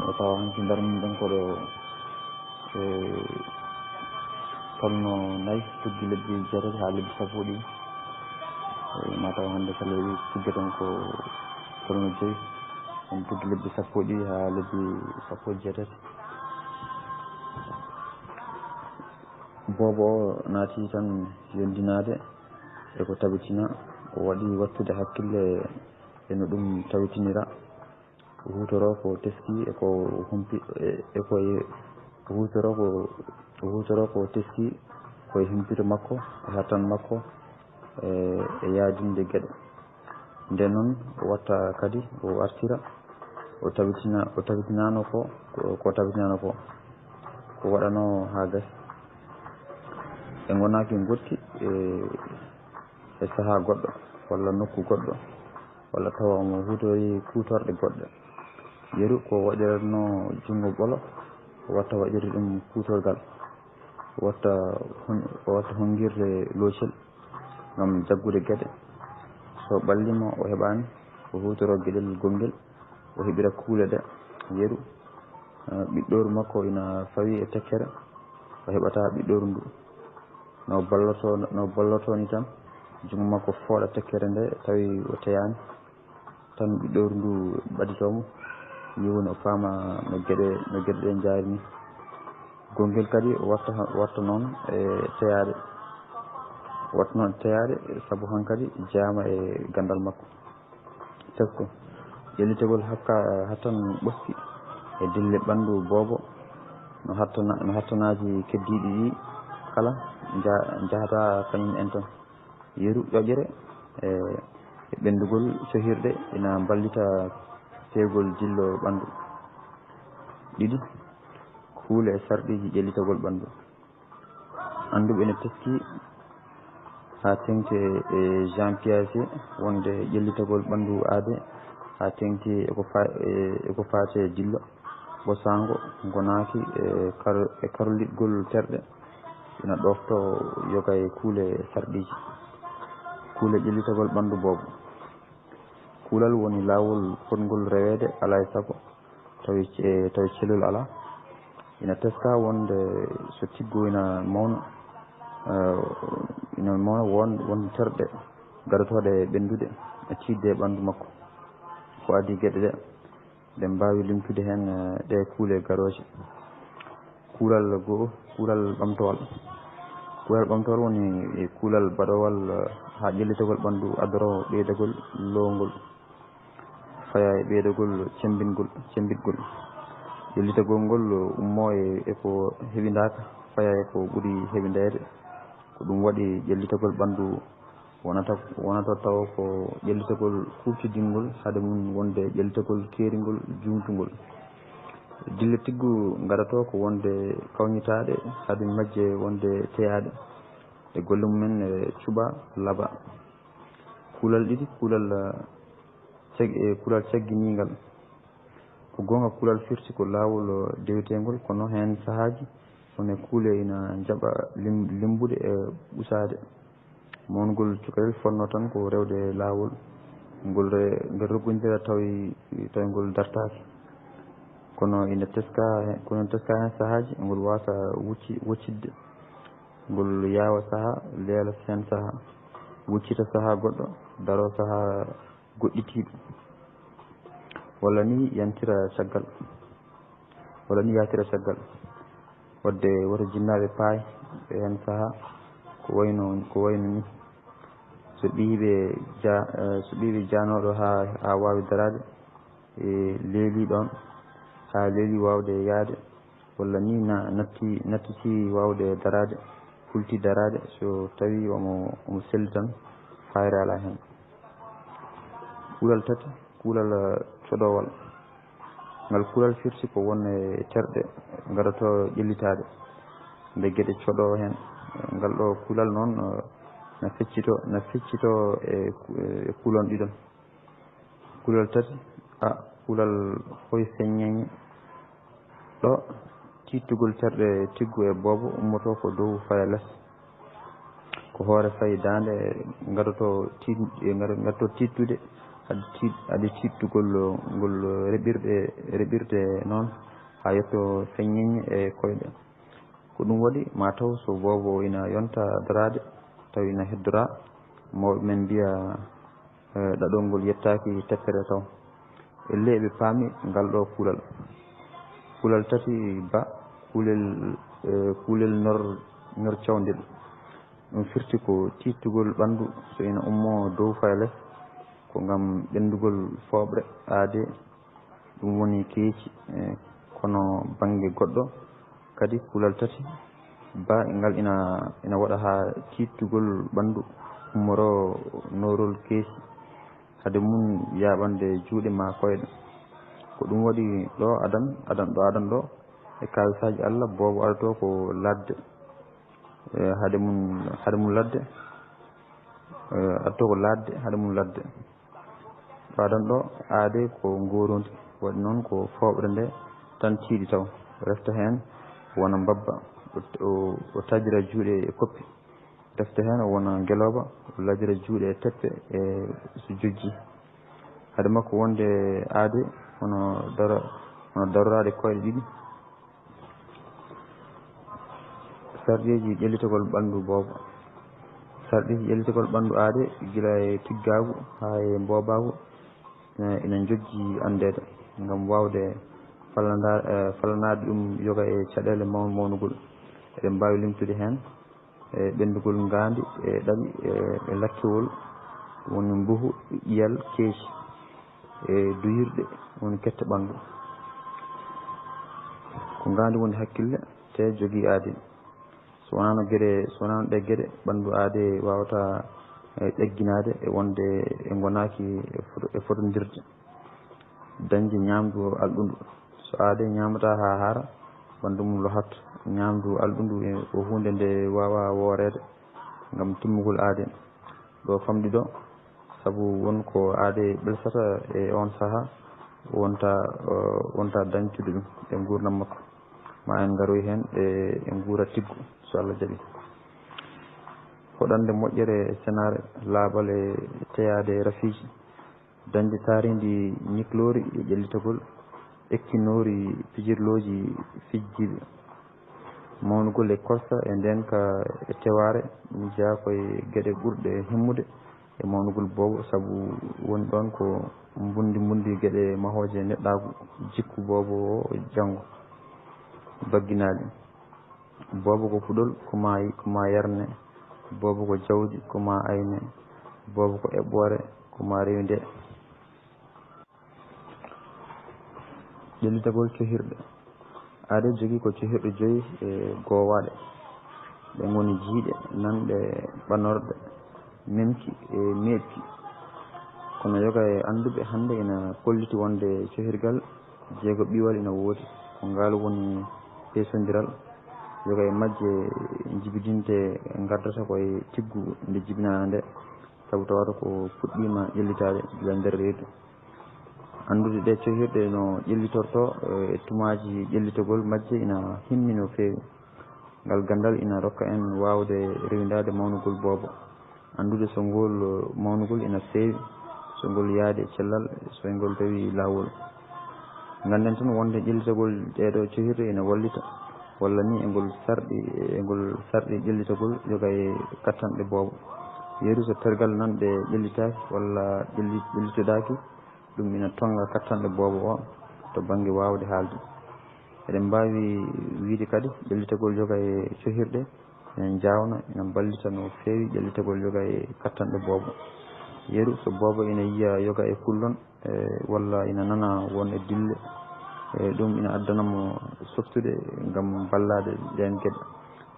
E tawa hanki ndarmin ɗen ko ɗo, e, tolno nayi, tuggi lebbi jeetati haa lebbi sappo ɗi. E, ma taw hannde kala wi tuggeten ko tolno joyi, en tuggi lebbi sappo ɗi haa lebbi sappo jeetati. Boobo o naati tan yondinaade e ko tabitina, o waɗi wattude hakkille e no ɗum tabitinira. O huutoroo ko teskii e ko humpi-, e, e ko e, o huutoroo ko, o huutoroo ko teskii ko e humpito makko, e hattan makko, e, e yaajinde geɗe. Ndeen noon, o watta kadi, o artira, o tabitina, o tabitinaano ko, ko, ko tabitinaano ko, ko waɗanoo haa gasi. Ɓe ngonaaki ngotti, e, e sahaa goɗɗo walla nokku goɗɗo, walla tawa omo huutori kuutorɗe goɗɗe. Yeru ko waɗiratnoo junngo ɓolo, o watta waɗirde ɗum kuutorgal, o watta hon-, o watta honngirde loocel ngam jaggude geɗe. So ɓalliima o heɓaani, o huutoroo geɗel gonngel, o heɓira kuule ɗe. Yeru, eh, ɓiɗɗooru makko ina fawii e tekkere, o heɓataa ɓiɗɗooru ndu. No ballotoo, no ballotoo ni tan, junngo makko fooɗa tekkere nde, tawi o teyaani. Tan ɓiɗɗooru ndu ɓaditoo mo, ni woni o faama no geɗe, no geɗe ɗe njaari ni. Gonngel kadi o watta, watta noon e teyaaɗe. Watta noon e teyaaɗe, sabu hankadi jeyaama e ganndal makko. Tesko, ƴellitagol hakka, hattan ɓoski e dille ɓanndu boobo, no hattana-, no hattanaaji keddiiɗi ɗi kala nja-, njahata kañum en tan. Yeru ƴoƴre e, e ɓenndugol cohirɗe ina mballita peewgol dillo ɓanndu. Ɗiɗi, kuule e sarɗiiji ƴellitagol ɓanndu. Annduɓe ene teskii haa teeŋti e Jean Piaget wonde ƴellitagol ɓanndu aade haa teeŋti e ko fa-, e, e ko faati e dillo, ɓosaango, ngonaaki e kar-, e karolitgol terɗe ina ɗooftoo yoga e kuule sarɗiiji. Kuule ƴellitagol ɓanndu boobo. Kuulal woni laawol fotngol reweede alaa e sago, tawi ce-, tawi celol alaa. Ina teskaa wonde so tiggu ina mawna, eh, ina mawna won, won terɗe gadotooɗe e ɓenndude e tiiɗde e ɓanndu makko. Ko adii geɗe ɗe, ɗen mbaawi limtude heen, eh, ɗee kuule garooje. Kuulal goo, kuulal ɓamtowal. Kuulal ɓamtowal woni kuulal baɗowal, eh, haa ƴellitagol ɓanndu adoroo ɓeydagol loowngol, faya e ɓeydagol cemmbingol, cemmbitgol. Ƴellitagol ngol ummoo e, e ko heɓindaaka, faya e ko ɓuri heɓindeede. Ko ɗum waɗi ƴellitagol ɓanndu wonata, wonata tawa ko ƴellitagol kuuɓtidinngol hade mum wonde ƴellitagol keeringol, juumtungol. Dille tiggu ngadotoo ko wonde kawñitaaɗe, hade majje wonde teyaaɗe. E golle mum en, e cuɓa, laɓa. Kuulal ɗiɗi, kuulal, eh, cag-, e kuulal cagginiingal. Ko goonga, kuulal firti ko laawol, eh, deweteengol, kono heen sahaaji won e kuule ina njaɓa lim-, limmbude e ɓusaade. Mawngol cukalel fotnoo tan ko rewde laawol ngol re-, ngel roggondira tawi, tawi ngol dartaaki. Kono ina teskaa he-, kono ina teskaa heen sahaaji ngol waasa wucci-, woccitde. Ngol yaawa sahaa, leela heen sahaa, wuccita sahaa goɗɗo, daroo sahaa goɗɗitiiɗo. Walla ni yantira caggal. Walla ni yaatira caggal. Wadde woto jinnaaɓe paay e heen sahaa ko wayno, ko wayno ni. So ɓiyiiɓe ja-, eh, so ɓiyiiɓe jaanooɗo haa, haa waawi daraade, e leeli ɗoon, haa leeli waawde yahde, walla ni na-, natti, nattitii waawde daraade, hulti daraade, so tawii omo, omo selli tan, faayre alaa heen. Kuulal tati, kuulal, eh, coɗoowal. Ngal kuulal firti ko won e terɗe ngadotoo ƴellitaade, nde geɗe coɗoo heen. Ngal ɗo kuulal noon, eh, na feccitoo, na feccitoo e ku-, e kuulon ɗiɗon. Kuulal tati, a, kuulal hoy feññeñe. Ɗo tiiɗtugol terɗe tiggu e boobo ummotoo ko dow faya les. Ko hoore fayi daande ngadotoo tiiɗ-, e ngado-, ngadotoo tiiɗtude, hade tiiɗ-, hade tiiɗtugol ngol reɓirɗe, reɓirde noon haa yetto feññeñe e koyɗe. Ko ɗum waɗi, ma taw so boobo ina yonta daraade, taw ina heddoraa, mawɓe men mbiya, eh, ɗaɗol ngol yettaaki teppere taw. Ellee eɓe paami ngal ɗo kuulal. Kuulal tati ba, kuulel, eh, kuulel nor-, nor cawndel. Ɗum firti ko tiiɗtugol ɓanndu so ina ummoo dow faya les, ko ngam ɓenndugol fooɓre aadee. Ɗum woni keeci, eh, kono bannge goɗɗo kadi kuulal tati ba ngal ina, ina waɗa haa tiiɗtugol ɓanndu ummoroo noorol keeci, hade mum yaaɓande juuɗe maa koyɗe. Ko ɗum waɗi ɗo adan, adan ɗo, adan ɗo e kaawisaaji Allah, boobo adotoo ko ladde, eh, hade mum, hade mum ladde. Eh, adto ko ladde, haɗa mum ladde. Ɓaɗon ɗo aade ko ngoroondi, waɗi noon ko fooɓre nde tan tiiɗi taw. Refta heen wona mbabba, o, o, o taƴira juuɗe e koppi. Refta heen o wona ngelooba, o lajira juuɗe e teppe e so jojji. Hade makko wonde aade hono daro, hono daroraade koyɗe ɗiɗi. Sarɗiiji ƴellitagol ɓanndu boobo. Sarɗiiji ƴellitagol ɓanndu aade, gila e tiggaagu haa e mboobaagu, ina, ina njojji anndeede ngam waawde fallanda-, eh, fallanaade ɗum yoga e caɗeele mawn-, mawnugol. Eɗen mbaawi limtude heen, e ɓenndugol ngaandi, e ɗaɓi, e, e lakkewol, woni mbuhu, ƴiyal, keeci, e duyirɗe, woni kette ɓanndu. Ko ngaandi woni hakkille, te jogii aade. So wonaano geɗe, so wonaano ɗe geɗe, ɓanndu aade waawata, e, ɗegginaade e wonde e ngonaaki e foto-, e fotondirde. Dañde ñaamdu alɗundu. So aade ñaamataa haa haara, ɓanndu mum lohat. Ñaamdu alɗundu e, ko huunde nde waawaa wooreede ngam timmugol aade. Ɗo famɗi ɗo, sabu won ko aade ɓelsata e oon sahaa, wonta, eh, wonta dañtude ɗum e nguurndam makko. Ma en ngaroy heen e, e nguura tiggu, so Allah jaɓi. Hoɗande moƴƴere e senaare, laaɓal e teyaade e rafiiji, dañde taariindi ñikloori e ƴellitagol, ekkinoori pijirlooji fijjiiɓe. Mawnugol e korsa e ndeenka e tewaare, ɗum jeyaa ko e geɗe ɓurɗe himmude e mawnugol boobo, sabu woni ɗoon ko mbunndi mbunndi geɗe mahooje neɗɗaagu, jikku boobo o janngo, bagginaali. Boobo ko puɗol, ko maa, ko maa yarne. Boobo ko jawdi, ko maa ayne. Boobo ko eɓɓoore, ko maa rewinde. Ƴellitagol cohirɗe. Aade jogii ko cohirɗe joyi e goowaaɗe. Ɗe ngoni jiiɗe, nanɗe, ɓanorɗe, memki e meeɓki. Kono yoga e annduɓe hannde ina kolliti wonde cohirgal jeego ɓiwal ina woodi. Ko ngal woni peesondiral. Yoga e majje njibidinte ngardata ko e tiggu nde jibinaano nde, sabu tawata ko puɗɗiima ƴellitaade gila nder reedu. Anndude ɗee cohirɗe no ƴellitortoo, e tumaaji ƴellitagol majje ina himmi no feewi. Ngal ganndal ina rokka en waawde rewindaade mawnugol boobo. Anndude so ngol mawnugol ina feewi, so ngol yaadi e cellal, so ngol tawi laawol. Ngannden tan wonde ƴellitagol ɗeeɗoo cohirɗe ina wallita, walla ni e ngol sarɗi, e ngol sarɗi ƴellitagol yoga e kattanɗe boobo. Yeru so tergal nan ɗe ƴellitaaki walla ƴelli-, ƴellitodaaki, ɗum ina tonnga kattanɗe boobo o to bannge waawde haalde. Eɗen mbaawi wiyde kadi, ƴellitagol yoga e cohirɗe ina njaawna, ina mballita no feewi ƴellitagol yoga e kattanɗe boobo. Yeru, so boobo ina yiya yoga e kullon, e, walla ina nana won e dille, e, ɗum ina addana mo softude ngam ballaade ɗeen geɗe,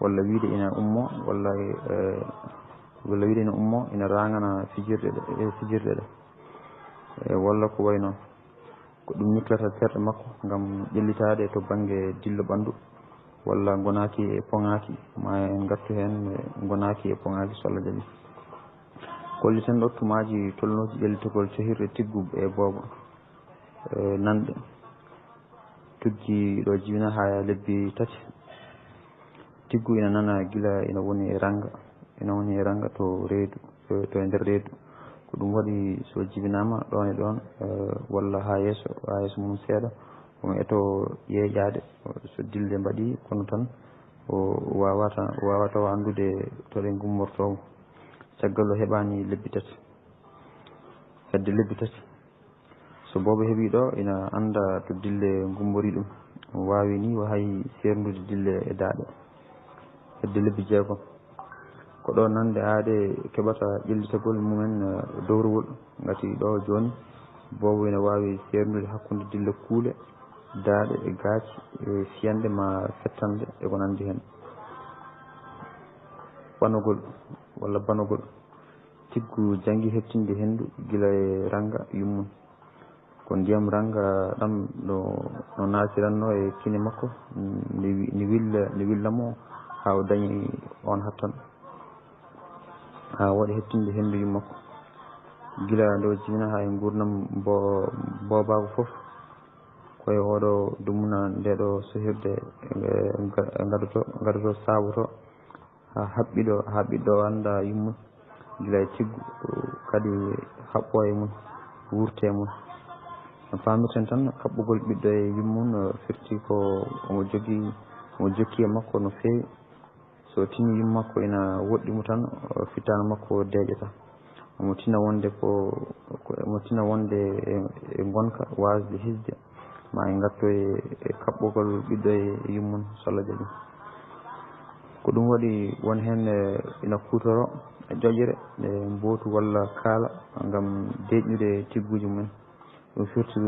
walla wiyde ina ummo, walla, e, walla wiyde ina ummo, ina raangana fijirɗe ɗe, e, fijirɗe ɗe. E, walla ko wayi noon. Ko ɗum ñiklata terɗe makko ngam ƴellitaade to bannge dillo ɓanndu, walla ngonaaki e poŋaaki, ma en ngartu heen, e, ngonaaki e poŋaaki so Allah jaɓi. Kolliten ɗo tumaaji tolnooji ƴellitagol cohirɗe tiggu e boobo, e, nanɗe. Tuggi ɗo jibina haa lebbi tati. Tiggu ina nana gila ina woni e rannga, ina woni e rannga to reedu, to, to e nder reedu. Ko ɗum waɗi so jibinaama ɗoon e ɗoon, eh, walla haa yeeso, haa yeeso mum seeɗa, omo eto yeeƴaade. So dille mbaɗi kono tan, o waawata, o waawata o anndude to ɗe ngummortoo mo. Caggal o heɓaani lebbi tati. Hedde lebbi tati. So boobo heɓii ɗo, ina annda to dille ngummorii ɗum. Ɗum waawi ni, wa hay seerndude dille e daaɗe. Hedde lebbi jeegom. Ko ɗo nanɗe aade keɓata ƴellitagol mumen, eh, dowrowol. Ngati ɗo jooni, boobo ina waawi seerndude hakkunde dille kuule, daaɗe e gaaci, e fiyanɗe ma fettanɗe e ko nanndi heen. Ɓanogol walla banogol. Tiggu janngi heɓtinde henndu gila e rannga yummun. Ko ndiyam rannga ɗam no, no naatiranno e kine makko, ni wi-, ni willa, ni willa mo haa o dañi oon hattan. haa waɗi hettinde henndu yumma makko. Gila nde o jibinaa haa e nguurndam bo-, boobaagu fof, ko e oɗo dumunna nde ɗo sohirde e nga-, e ngadoto, ngadoto saaboto haa haɓɓiɗo, haa ɓiɗɗo o annda yummum gila e tiggu, kadi haɓɓo e mum, wurte e mum. No paamirten tan, kaɓɓugol ɓiɗɗo e yummum no firti ko omo jogii, omo jokki e makko no feewi. So tini yumma makko ina woɗɗi mo tan, o fittaandu makko deeƴata. Omo tina wonde ko, ko, omo tina wonde e, e ngonka waasde hisde, ma en ngarto e, e kaɓɓugol ɓiɗɗo e yummum, so Allah jaɓi. Ko ɗum waɗi won heen, e, ina kuutoro e ƴoƴre, e mbootu walla kaala ngam deeƴnude tigguuji mumen. Ɗum firti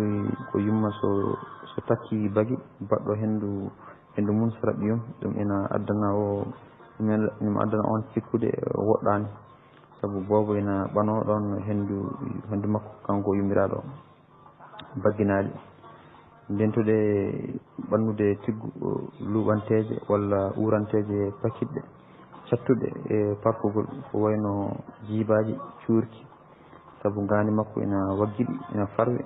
ko yumma so, so takki bagi baɗɗo henndu, henndu mum so raɓɓi ɗum, ɗum ina addana o, ɗum ina, ɗum addana on sikkude woɗɗaani, sabu boobo ina ɓanoo ɗoon henndu, henndu makko kanko yummiraaɗo o. Bagginaali, ndentude ɓannude tiggu, luuɓanteeje walla uuranteeje pakitɗe, cattuɗe e parkugol, ko wayno jiibaaji, cuurki, sabu ngaandi makko ina waggiɗi, ina farwi.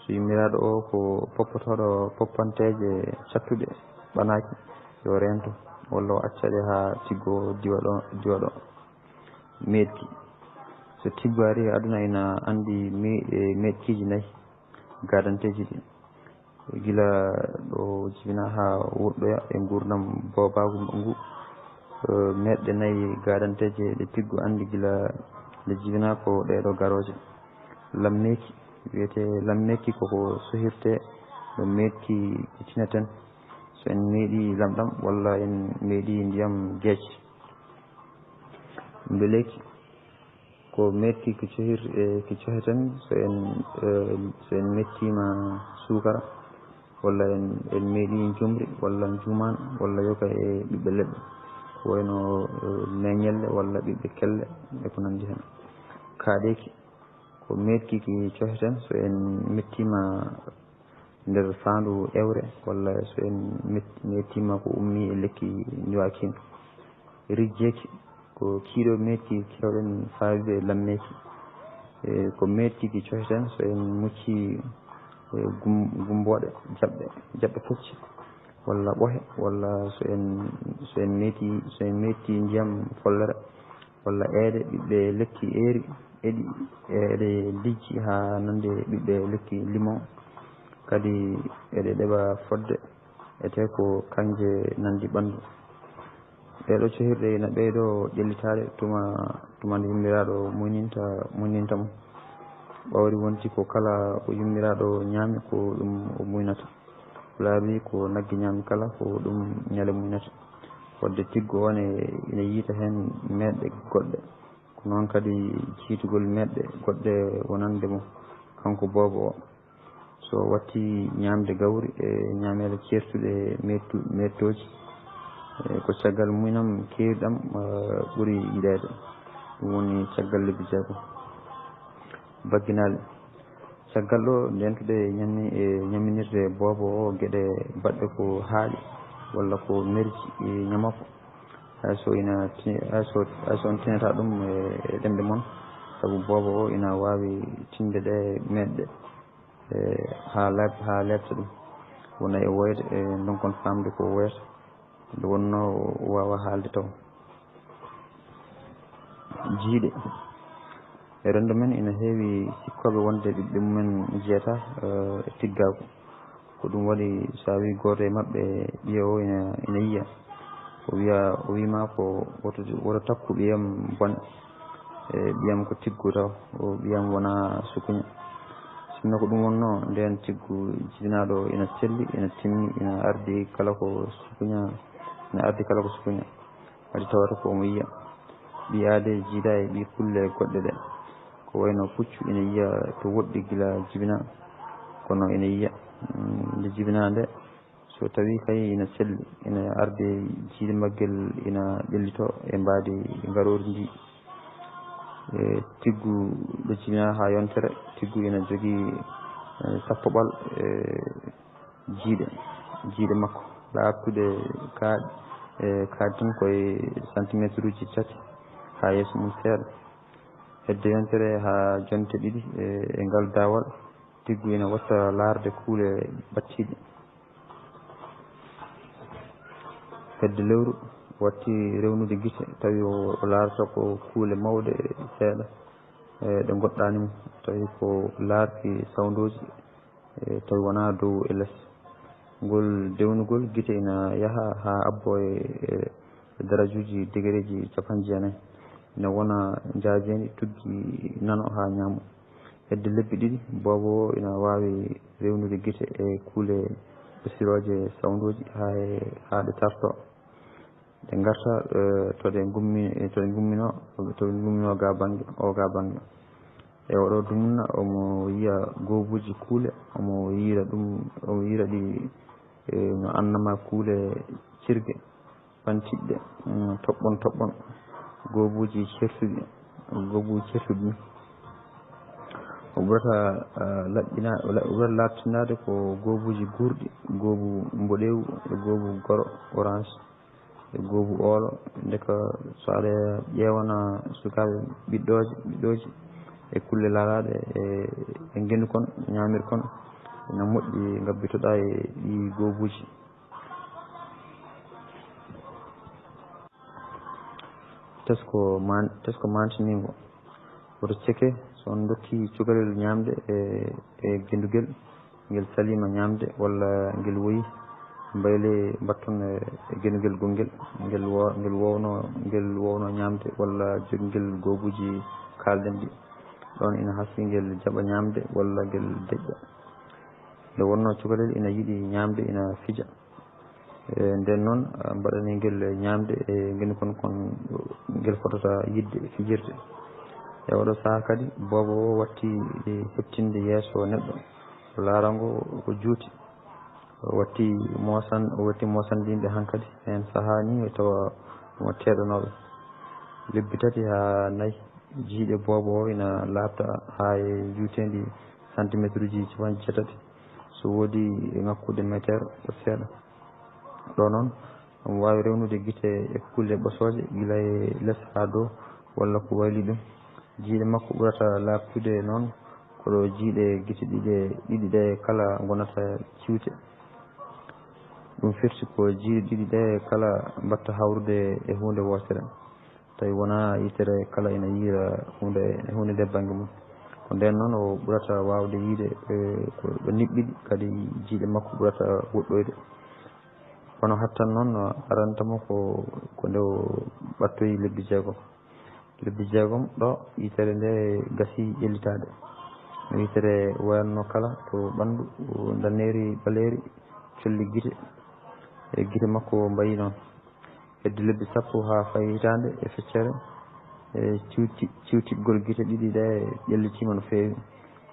So yummiraaɗo o ko poppotooɗo poppanteeje cattuɗe ɓanaaki, yo reento, walla o acca ɗe haa tiggu o diwa ɗo, diwa ɗo. Meeɗki. So tiggu ari e aduna ina anndi me-, e meeɗkiiji nayi gaadanteeji ɗi. Gila ɗo jibinaa haa woɗɗoya e nguurndam boobaagu ngu, eh, meeɗɗe nayi gaadanteeje ɗe tiggu anndi gila nde jibinaa ko ɗee ɗo garooje. Lammeeki, wiyetee lammeeki ko ko sohirtee no meeɗki tineten. So en meeɗii lamɗam walla en meeɗii ndiyam geec. Mbileeki, ko meeɗki ki cohir-, e, ki coheten so en, e, so en mettiima suukara, walla en, en meeɗii njumri, walla njuumaan, walla yoga e ɓiɓɓe leɗɗe, ko wayno, e, meññelle, walla ɓiɓɓe kelle, e ko nanndi heen. Kaaɗeeki, ko meeɗki ki coheten so en mettiima nder faandu ewre, walla so en met-, mettiima ko ummii e lekki ndiwaakiin. Rijjeeki, ko kiiɗo meeɗki keewɗen faayude e lammeeki. E, ko meeɗki ki coheten so en muccii, e, gum-, gumbooɗe, jaɓɓe, jaɓɓe kecce, walla ɓohe, walla so en, so en meetii, so en meetii ndiyam follere, walla eeɗe ɓiɓɓe lekki eeri, eɗi, eɗe lijji haa nande ɓiɓɓe lekki limon, kadi eɗe ɗeɓa fodde, etee ko kanje nanndi ɓanndu. Ɗee ɗoo cohirɗe ina ɓeydoo ƴellitaade tuma, tuma nde yummiraaɗo muyninta, muyninta mo. Ɓawri wonti ko kala ko yummiraaɗo ñaami ko ɗum o muynata. Pulaar wii ko nagge ñaami kala ko ɗum ñale muynata. Fodde tiggu o ne ina yiyta heen meeɗɗe goɗɗe. Ko noon kadi jiytugol meeɗɗe goɗɗe wonande mo kanko boobo o. So watti ñaamde gawri e ñaameele ceertuɗe meettu-, meettooji, e ko caggal muynam keewɗam, eh, ɓuri yiɗeede. Ɗum woni caggal lebbi jeego. Bagginaali. Caggal ɗo ndentuɗe ñammi-, e ñamminirde boobo o geɗe baɗɗe ko haaɗi walla ko merji e ñamako. Hay so ina ti-, hay so, hay so on tinata ɗum e, e ɗemɗe mon, sabu boobo o ina waawi tinde ɗe meeɗɗe, e, haa laaɓ-, haa leeɓta ɗum. Wona e woyde, e ndonkon faamde ko woyata. Nde wonnoo o waawaa haalde taw. Jiyɗe. E renndo men ina heewi sikkooɓe wonde ɓiɓɓe mumen njiyataa, eh, e tiggaagu. Ko ɗum waɗi so a wii gooto e maɓɓe, ɓiye o ina, ina yiya. O wiya, o wii ma ko woto, woto takku ɓiyam bone. E ɓiyam ko tiggu taw, o ɓiyam wonaa sukuña. Sinno ko ɗum wonnoo, ndeen tiggu jibinaaɗo ina selli, ina timmi, ina ardi kala ko sukuña, ina ardi kala ko sukuña. Waɗi tawata ko omo yiya. Ɓii aadee jiidaa e ɓii kulle goɗɗe ɗe. Ko wayno puccu ina yiya to woɗɗi gila jibinaa, kono ina yiya, mm, nde jibinaa nde, so tawii kay ina selli, ina ardi jiiɗe maggel ina ƴellitoo e mbaadi ngaroori ndi. E tiggu ɗo jibinaa haa yontere, tiggu ina jogii, eh, sappoɓal, eh, jiiɗe, jiiɗe makko laaɓtuɗe kaaɗi, e kaaɗi tan ko e santimeeteruuji tati. haa yeeso mum seeɗa. Hedde yontere haa jonte ɗiɗi e, e ngal daawal, Tiggu ina watta laarde kuule ɓattiiɗe. Hedde lewru, watti rewnude gite, tawi o, o laarata ko kuule mawɗe seeɗa, e, ɗe ngoɗɗaani mo. Tawi ko laarki sawndooji, e, tawi wonaa dow e les. Ngol dewnugol gite ina yaha haa abbo e, e darajuuji degereeji capanɗe jeenayi. Ina wona njaajeendi tuggi nano haa ñaamo. Hedde lebbi ɗiɗi, boobo o ina waawi rewnude gite e kuule ɓesirooje sawndooji haa e, haa ɗe tarto. Ɗe ngarta, e, to ɗe ngummi-, to ɗe ngumminoo, to ɗe ngumminoo ga bannge, o ga bannge. E oɗo dumunna, omo yiya goobuuji kuule, omo yiira ɗum, omo yiira ɗi, e, no annama kuule cirge, pantiɗɗe, mm, toɓɓon toɓɓon, goobuuji certuɗi, goobuuji certuɗi ni. O ɓurata, ah, laɓɓina-, o la-, o ɓurata laaɓtinaade ko goobuuji guurɗi, goobu mboɗeewu e goobu goro, orange, e goobu oolo. Ndeka so aɗa ƴeewana sukaaɓe ɓiɗɗooje, ɓiɗɗooji e kulle laalaaɗe e, e ngendu kon, ñaamirkon, ina moƴƴi ngabbitoɗaa e ɗii goobuuji. Tesko man-, tesko maantiniingo. Woto ceke, so on ndokki cukalel ñaamde e, e gendugel, ngel saliima ñaamde walla ngel woyi, mbaylee mbatton e, e gendugel gongel, ngel wo-, ngel wowno, ngel wowno ñaamde walla jogingel goobuuji kaalɗen ɗi. Ɗoon ina hasii ngel jaɓa ñaamde walla ngel deƴƴa. Nde wonnoo cukalel ina yiɗi ñaamde, ina fija. E, ndeen noon, a, mbaɗanii ngel ñaamde e ngel kon, kon ngel fotata yiɗde fijirde. E oɗo sahaa kadi, boobo o watti, e, heɓtinde yeeso neɗɗo, o laara ngo o juuti. O watti moosan-, o watti moosande yimɓe hankadi. Heen sahaa ni tawa omo teeɗanooɓe. Lebbi tati haa nayi, jiiɗe boobo o ina laaɓta haa e njuuteendi santimeetruuji capanɗe jeetati. So woodi e ŋakkude meeteer ko seeɗa. Ɗo noon, omo waawi rewnude gite e kulle ɓosooje, gila e les haa dow, walla ko wayli ɗum. Jiiɗe makko ɓurata laaɓtude noon, ko ɗo jiiɗe gite ɗiɗe, ɗiɗi ɗe kala ngonata ciwte. Ɗum firti ko jiiɗe ɗiɗi ɗe kala mbaɗta hawrude e huunde wootere. Tawi wonaa yitere kala ina yiira huunde, huunde nder bannge mum. Ko ndeen noon o ɓurata waawde yiyde, e, ko ɗo niɓɓiɗi, kadi jiiɗe makko ɓurata woɗɗoyde. Kono hattan noon aranta mo ko, ko nde o ɓattoyi lebbi jeegom. Lebbi jeegom ɗo yitere nde gasi ƴellitaade. No yitere wayatno kala to ɓanndu, ndaneeri ɓaleeri, colli gite, e gite makko mbayi noon. Hedde lebbi sappo haa fayi hitaande e feccere, e ciwti-, ciwtiggol gite ɗiɗi ɗe ƴellitiima no feewi.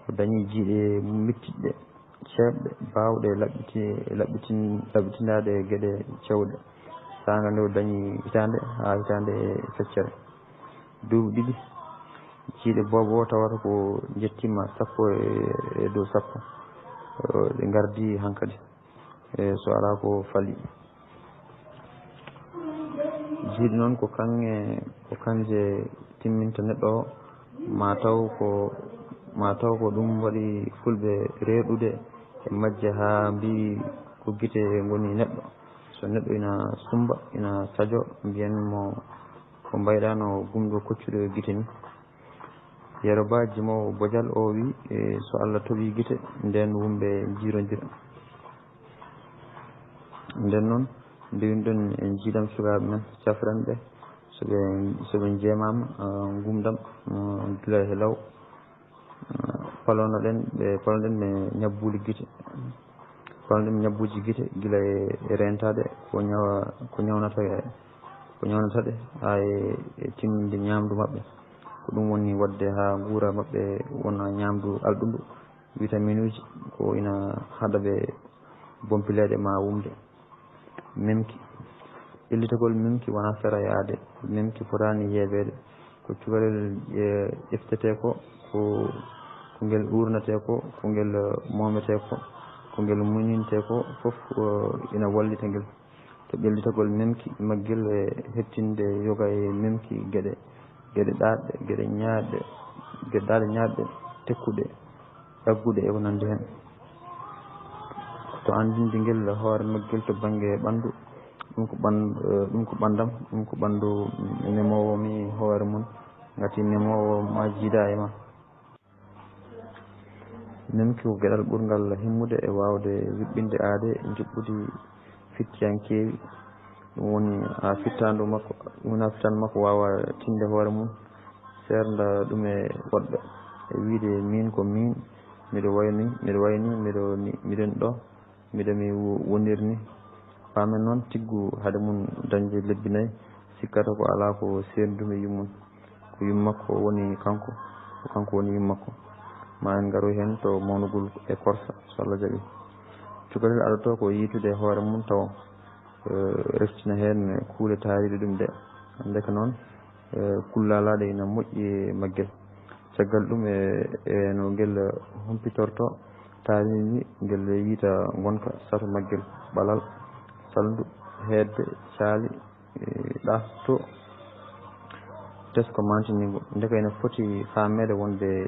O dañi jiiɗe mettiɗɗe, ceeɓɗe, baawɗe laɓɓiti-, laɓɓitin-, laɓɓitinaade geɗe cewɗe. Saanga nde o dañi hitaande haa hitaande e feccere. Duuɓi ɗiɗi, jiiɗe boobo o tawata ko njettiima sappo e, e dow sappo. O, ɗe ngardi hankadi. E, so alaa ko fali. Jiiɗe noon ko kaŋŋe, ko kanje timminta neɗɗo o, ma taw ko, ma taw ko ɗum waɗi fulɓe reeɗude e majje haa mbiyi ko gite ngoni neɗɗo. So neɗɗo ina sumba, ina sajo, mbiyen mo ko mbayɗa no gumɗo koccuɗo gite ni. Yero Ba, jimoowo bojal o, wi, e, so Allah toɓi gite, ndeen wumɓe njiirondira. Ndeen noon, ndewinɗon e njiiɗam sukaaɓe men, cafren ɓe, so ɓe, so ɓe njeemaama, ah, ngumɗam, ah, gila he law. Ah, palonoɗen ɓe, palonoɗen ɓe ñabbuuli gite. Kono ɗum ñabbuuji gite, gila e, e reentaade ko ñawa-, ko ñawnata, ko ñawnata ɗe, haa e, e timminde ñaamdu maɓɓe. Ko ɗum woni waɗde haa nguura maɓɓe wona ñaamdu alɗundu, vitaminuuji, ko ina haɗa ɓe bompileede maa wumde. Memki. Ƴellitagol memki wonaa ferayaade. Memki fotaani yeebeede. Ko cukalel, e, ƴeftetee ko, ko, ko ngel uurnatee ko, ko ngel, e, moometee ko, ko ngel muñintee ko, fof, e, ina wallita ngel. To ƴellitagol memki maggel e heɓtinde yoga e memki geɗe geɗe ɗaatɗe, geɗe ñaaɗɗe, geɗe ɗaatɗe ñaaɗɗe, tekkuɗe, ɗagguɗe e ko nanndi heen. To anndinde ngel hoore maggel to bannge ɓanndu, ɗum ko ɓan-, eh, ɗum ko ɓanndam, ɗum ko ɓanndu nemoowo mi hoore mum, ngati nemoowo ma jiida e ma. Nemki ko geɗal ɓurngal himmude e waawde yuɓɓinde aadee njuɓɓudi fittiyankeewi. Ɗum woni haa fittaandu makko, ɗum woni haa fittaandu makko waawa tinde hoore mum, seernda ɗum e woɗɓe, e wiyde miin ko miin, miɗo wayi nii, miɗo wayi nii, miɗo ni, miɗen ɗo, miɗo mi wo-, wonir nii. Paamen noon, tiggu hade mum dañde lebbi nayi, sikkata ko alaa ko seerndu-mi yummum. Ko yummakko woni kanko, ko kanko woni yummakko. Ma en ngaroy heen to mawnugol e korsa, so Allah jaɓii. Cukalel adotoo ko yiytude hoore mum tawo, eh, reftina heen kuule taariiɗe ɗum ɗe. Ndeke noon, eh, kullaalaaɗe ina moƴƴi e maggel. Caggal ɗum, e, e no ngel humpitortoo taariindi, ngel yiyta ngonka, sato maggel, ɓalal, salndu, heedde, caali, eh, ɗaafto, tesko, maantiniigo. Ndeke ina foti faameede wonde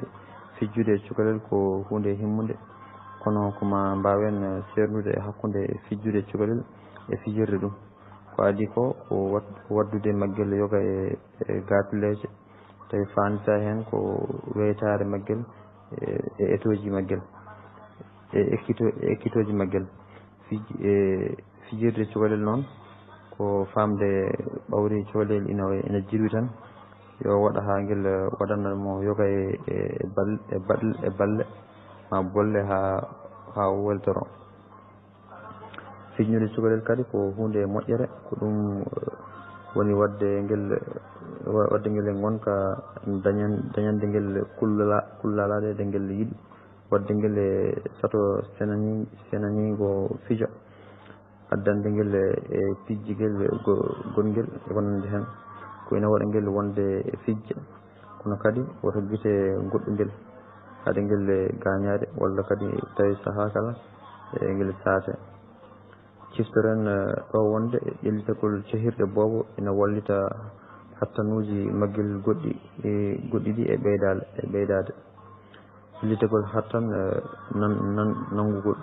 fijjude e cukalel ko huunde himmunde, kono ko ma mbaawen seerndude e hakkunde fijjude e cukalel e fijirde ɗum. Ko adii ko, ko wat-, ko waɗdude maggel yoga e, e gaatuleeje, tawi faanditaa heen ko weytaare maggel e, e etooji maggel, e ekkito-, e ekkitooji maggel. Fij-, e fijirde cukalel noon, ko faamde ɓawri cukalel ina, ina jirwi tan, yo waɗa haa ngel waɗana mo yoga e, e, e bal-, e bal-, e balle ma bolle haa, haa weltoro. Fijnude cukalel kadi ko huunde moƴƴere, ko ɗum, eh, woni waɗde ngel, wa-, waɗde ngel e ngonka dañan-, dañande ngel kullala-, kullalaade ɗe ngel yiɗi, waɗde ngel e sato senani-, senaniigo fijo, addande ngel e, e pijjigel go-, gongel e ko nanndi heen. Ko ina waɗa ngel wonde e fijje, kono kadi woto gite ngoɗɗu ngel, hade ngel gaañaade, walla kadi tawi sahaa kala, e, ngel saate. Ciftoren, eh, ɗo wonde ƴellitagol cehirɗe boobo ina wallita hattanuuji maggel goɗɗi, e, goɗɗi ɗi e ɓeydaale, e ɓeydaade. Ƴellitagol hattan, eh, nan-, nan-, nanngugol.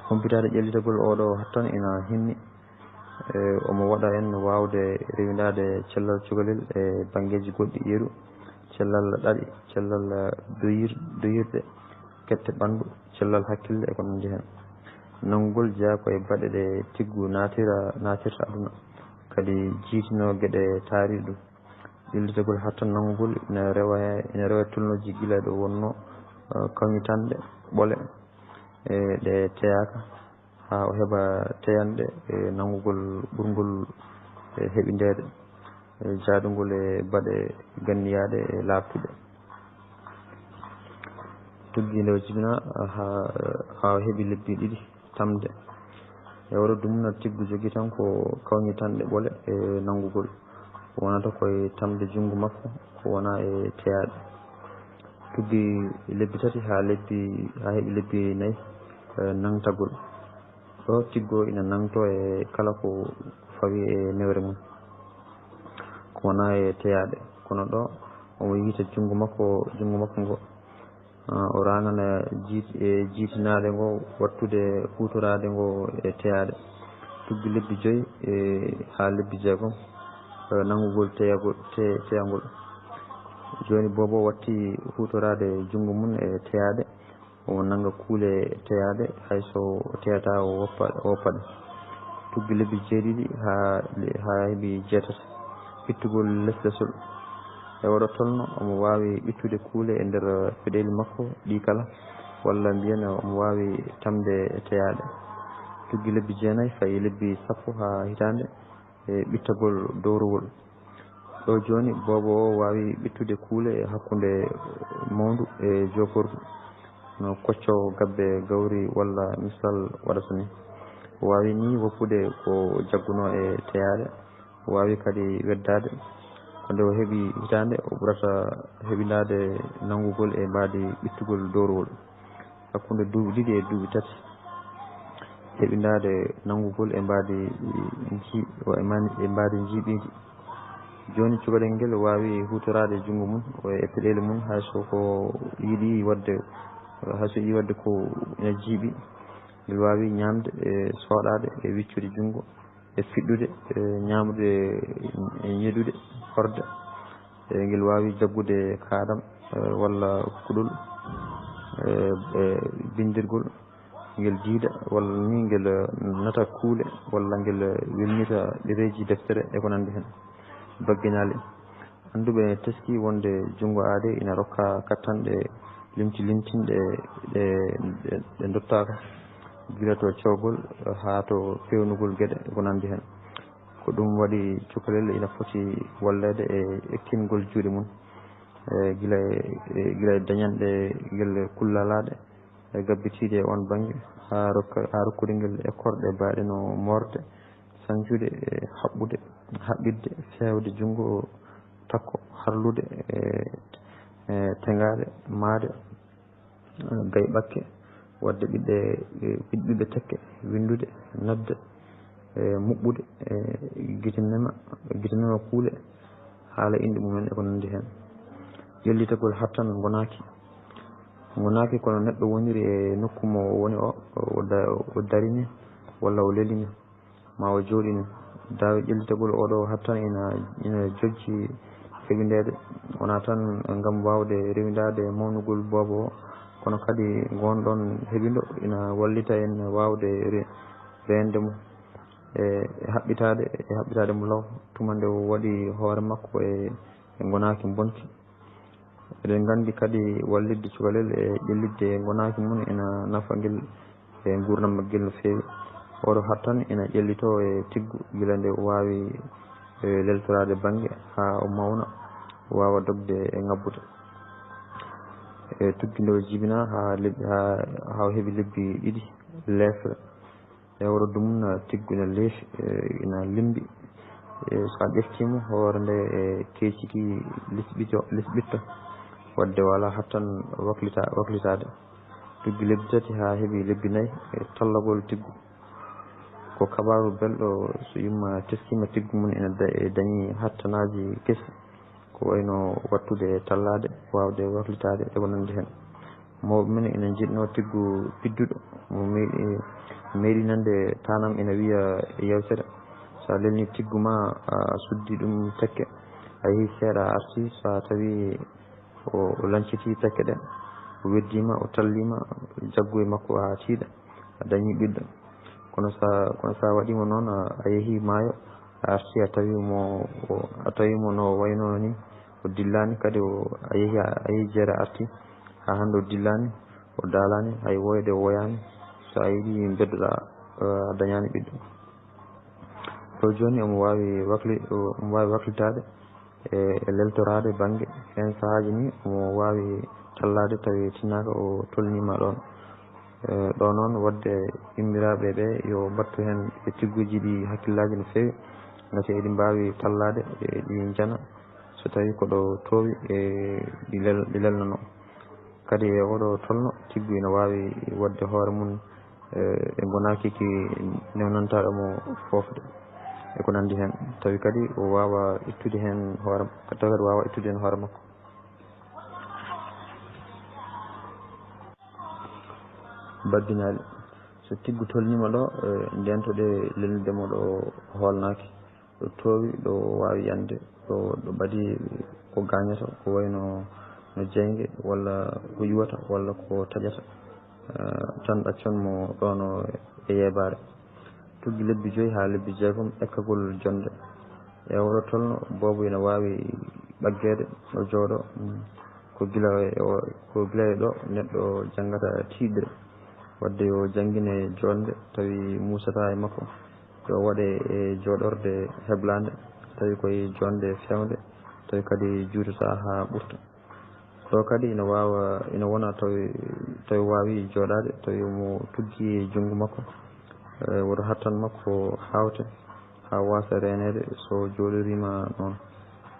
Humpitaade ƴellitagol ooɗo hattan ina himmi, eh, omo waɗa en waawde rewindaade cellal cukalel e banngeeji goɗɗi, yeru, cellal ɗaɗi, cellal doyir-, doyirɗe, kette ɓanndu, cellal hakkille e ko nanndi heen. Nanngugol jeyaa ko e baɗe ɗe tiggu naatira, naatirta aduna, kadi jiytinoo geɗe taariiɗe ɗum. Ƴellitagol hattan nanngugol ina rewa, ina rewa tolnooji gila ɗo wonnoo, eh, kawñitanɗe ɓole, e ɗe teyaaka, haa o heɓa teyanɗe e nanngugol ɓurngol e heɓindeede, e jaaɗungol e baɗe ganniyaaɗe e laaɓtuɗe. Tuggi nde o jibinaa haa, haa o heɓi lebbi ɗiɗi tamde. E oɗo dumunna tiggu jogii tan ko kawñitanɗe ɓole e nanngugol. Ko wonata ko e tamde junngo makko, ko wona e teyaaɗe. Tuggi lebbi tati haa lebbi, haa heɓi lebbi nayi, eh, nangtagol. Ɗo tiggo ina nangtoo e kala ko fawi e newre mum. Ko wona e teyaaɗe. Kono ɗo omo yiyta junngo makko, junngo makko ngo. Ah, o raangana jiit-, e jiitinaade ngo, waɗtude huutoraade ngo e teyaaɗe. Tuggi lebbi joyi e haa lebbi jeegom, eh, nanngugol teyagol, te-, teyangol. Jooni boobo watti huutoraade junngo mum e teyaaɗe. Omo nannga kuule teyaaɗe, hay so o teyataa o woppa, o woppa ɗe. Tuggi lebbi jeeɗiɗi haa, haa heɓi jeetati. Ɓittugol leslesol. E oɗo tolno, omo waawi ɓittude kuule e nder peɗeeli makko ɗi kala, walla mbiyen omo waawi tamde teyaaɗe. Tuggi lebbi jeenayi fayi lebbi sappo haa hitaande, e ɓittagol dowrowol. Ɗo jooni, boobo o waawi ɓittude kuule e hakkunde mawndu e jookordu, no koccoowo gabbe gawri walla misal waɗata ni. O waawi ni woppude ko jaggunoo e teyaaɗe. O waawi kadi weddaade ko nde o heɓi hitaande, o ɓurata heɓindaade nanngugol e mbaadi ɓittugol dowrowol. Hakkunde duuɓi ɗiɗi e duuɓi tati, heɓindaade nanngugol e mbaadi nji-, e mani-, e mbaadi njiiɓiindi. Jooni cukalel ngel waawi huutoraade junngo mum e peɗeeli mum, hay so ko yiɗi waɗde, hay so yiɗi waɗde ko ina jiiɓi. Ngel waawi ñaamde e sooɗaade e wiccude junngo e fiɗɗude e ñaamrude e ñeɗude horde. E ngel waawi jaggude kaaɗam, e, walla kuɗol, e, e binndirgol. Ngel diida walla ni ngel, e, nata kuule walla ngel, e, welnita ɗereeji deftere e ko nanndi heen. Bagginaali. Annduɓe ene teskii wonde junngo aadee ina rokka kattanɗe limti limtinɗe ɗe, ɗe, ɗe ndottaaka, gila to cowgol haa to peewnugol geɗe e ko nanndi heen. Ko ɗum waɗi cukalel ina foti walleede e ekkingol juuɗe mum, e gila e, e gila e dañanɗe ngel kullalaaɗe e gabbitiiɗe e oon bannge, haa rokka, haa rokkude ngel e korɗe baaɗe no moorde, sañcude, e haɓɓude, haɓɓitde, feewde junngo takko, harlude, e, e teŋgaade, maade, e gayɓakke, waɗde ɓiɓɓe, e ɓiɓɓe tekke, winndude, nodde, e muɓɓude, e gite mema, gite mema kuule, haala inɗe mumen e ko nanndi heen. Ƴellitagol hattan ngonaaki. Ngonaaki ko no neɗɗo woniri e nokku mo woni o, o da-, o darini walla o lelini, ma o jooɗini. Daawe ƴellitagol oo ɗoo hattan ina, ina jojji heɓindeede, wonaa tan ngam waawde rewindaade mawnugol boobo o, kono kadi ngoon ɗoon heɓindo ina wallita en waawde re-, reende mo e, e haɓɓitaade, e haɓɓitaade mo law tuma nde o waɗi hoore makko e, e ngonaaki mbonki. Eɗen nganndi kadi wallitde cukalel e ƴellitde ngonaaki mum ina nafa ngel e nguurndam maggel no feewi. Oo ɗoo hattan ina ƴellitoo e tiggu gila nde o waawi, e, leltoraade bannge haa o mawna, o waawa dogde e ŋabbude. E tuggi nde o jibinaa haa lebbi, haa, haa o heɓi lebbi ɗiɗi leefre. E wuro Dumunna tiggu ina leefi, e, ina limmbi. E, so a ƴeftii mo, hoore nde e keeciki lisɓito, lisɓitto. Waɗde wala hattan waklita-, waklitaade. Tuggi lebbi tati haa heɓi lebbi nayi e tallagol tiggu. Ko kabaaru belɗo so yumma teskiima tiggu mum ina da-, e dañi hattanaaji kesi. Ko wayno waɗtude tallaade, waawde waklitaade e ko nanndi heen. Mawɓe men ina njiɗnoo tiggu pidduɗo, mo meeɗi, meeɗi nande tanam ina wiya e yewtere. So a lelni tiggu ma, a suddi ɗum tekke, a yehi seeɗa a arti, so a tawi o, o lancciti tekke ɗe, o weddiima, o talliima, jaggu e makko haa tiiɗa, a dañi ɓiɗɗo. Kono sa, kono sa waɗiima noon, a, a yehi maayo, a arti, a tawi mo, o, a tawi mo no wayno ni, o dillaani, kadi o, a yehi, a yehi jeere a arti, haa hannde o dillaani, o daalaani, hay woyde o woyaani. So a yiɗi mbeddoɗa, eh, a dañaani ɓiɗɗo. Ɗo jooni omo waawi wakli-, omo waawi waklitaade e, e leltoraade bannge. Heen sahaaji ni omo waawi tallaade tawi tinnaaka o tolniima ɗoon. E, ɗo noon, waɗde yummiraaɓe ɓe yo mbattu heen e tigguuji ɗi hakkillaaji no feewi, ngati eɗi mbaawi tallaade, eɗi njana, so tawii ko ɗo toowi, e ɗi lel-, ɗi lelnanoo. Kadi e oɗo tolno, tiggu ina waawi waɗde hoore mum, e, e ngonaaki ki newnantaaɗo mo foofde, e ko nanndi heen. Tawi kadi o waawa ittude heen hoore, tawi kadi waawa ittude heen hoore makko. Bagginaali. So tiggu tolniima ɗo, e, ndeentoɗe lelnude mo ɗo hoolnaaki, ɗo toowi, ɗo waawi yande, ɗo, ɗo ɓadi ko gaañata, ko wayno no jeynge, walla ko ƴuwata, walla ko taƴata, e, tan ɗaccan mo ɗoon o e yeebaare. Tuggi lebbi joyi haa lebbi jeegom ekkagol jonde. E oɗo tolno, boobo ina waawi ɓaggeede, o jooɗo, mm, ko gila e o, ko gila e ɗo neɗɗo janngata tiiɗde. Waɗde yo janngine joɗnde, tawi muusataa e makko. Yo waɗe e jooɗorde heblaande, tawi koye joɗnde feewnde, tawi kadi juutataa haa ɓurta. Ɗo kadi ina waawa, ina wona tawi, tawi waawi jooɗaade, tawi omo tuggi e junngo makko, e, woto hattan makko haawte haa waasa reeneede so jooɗoriima noon.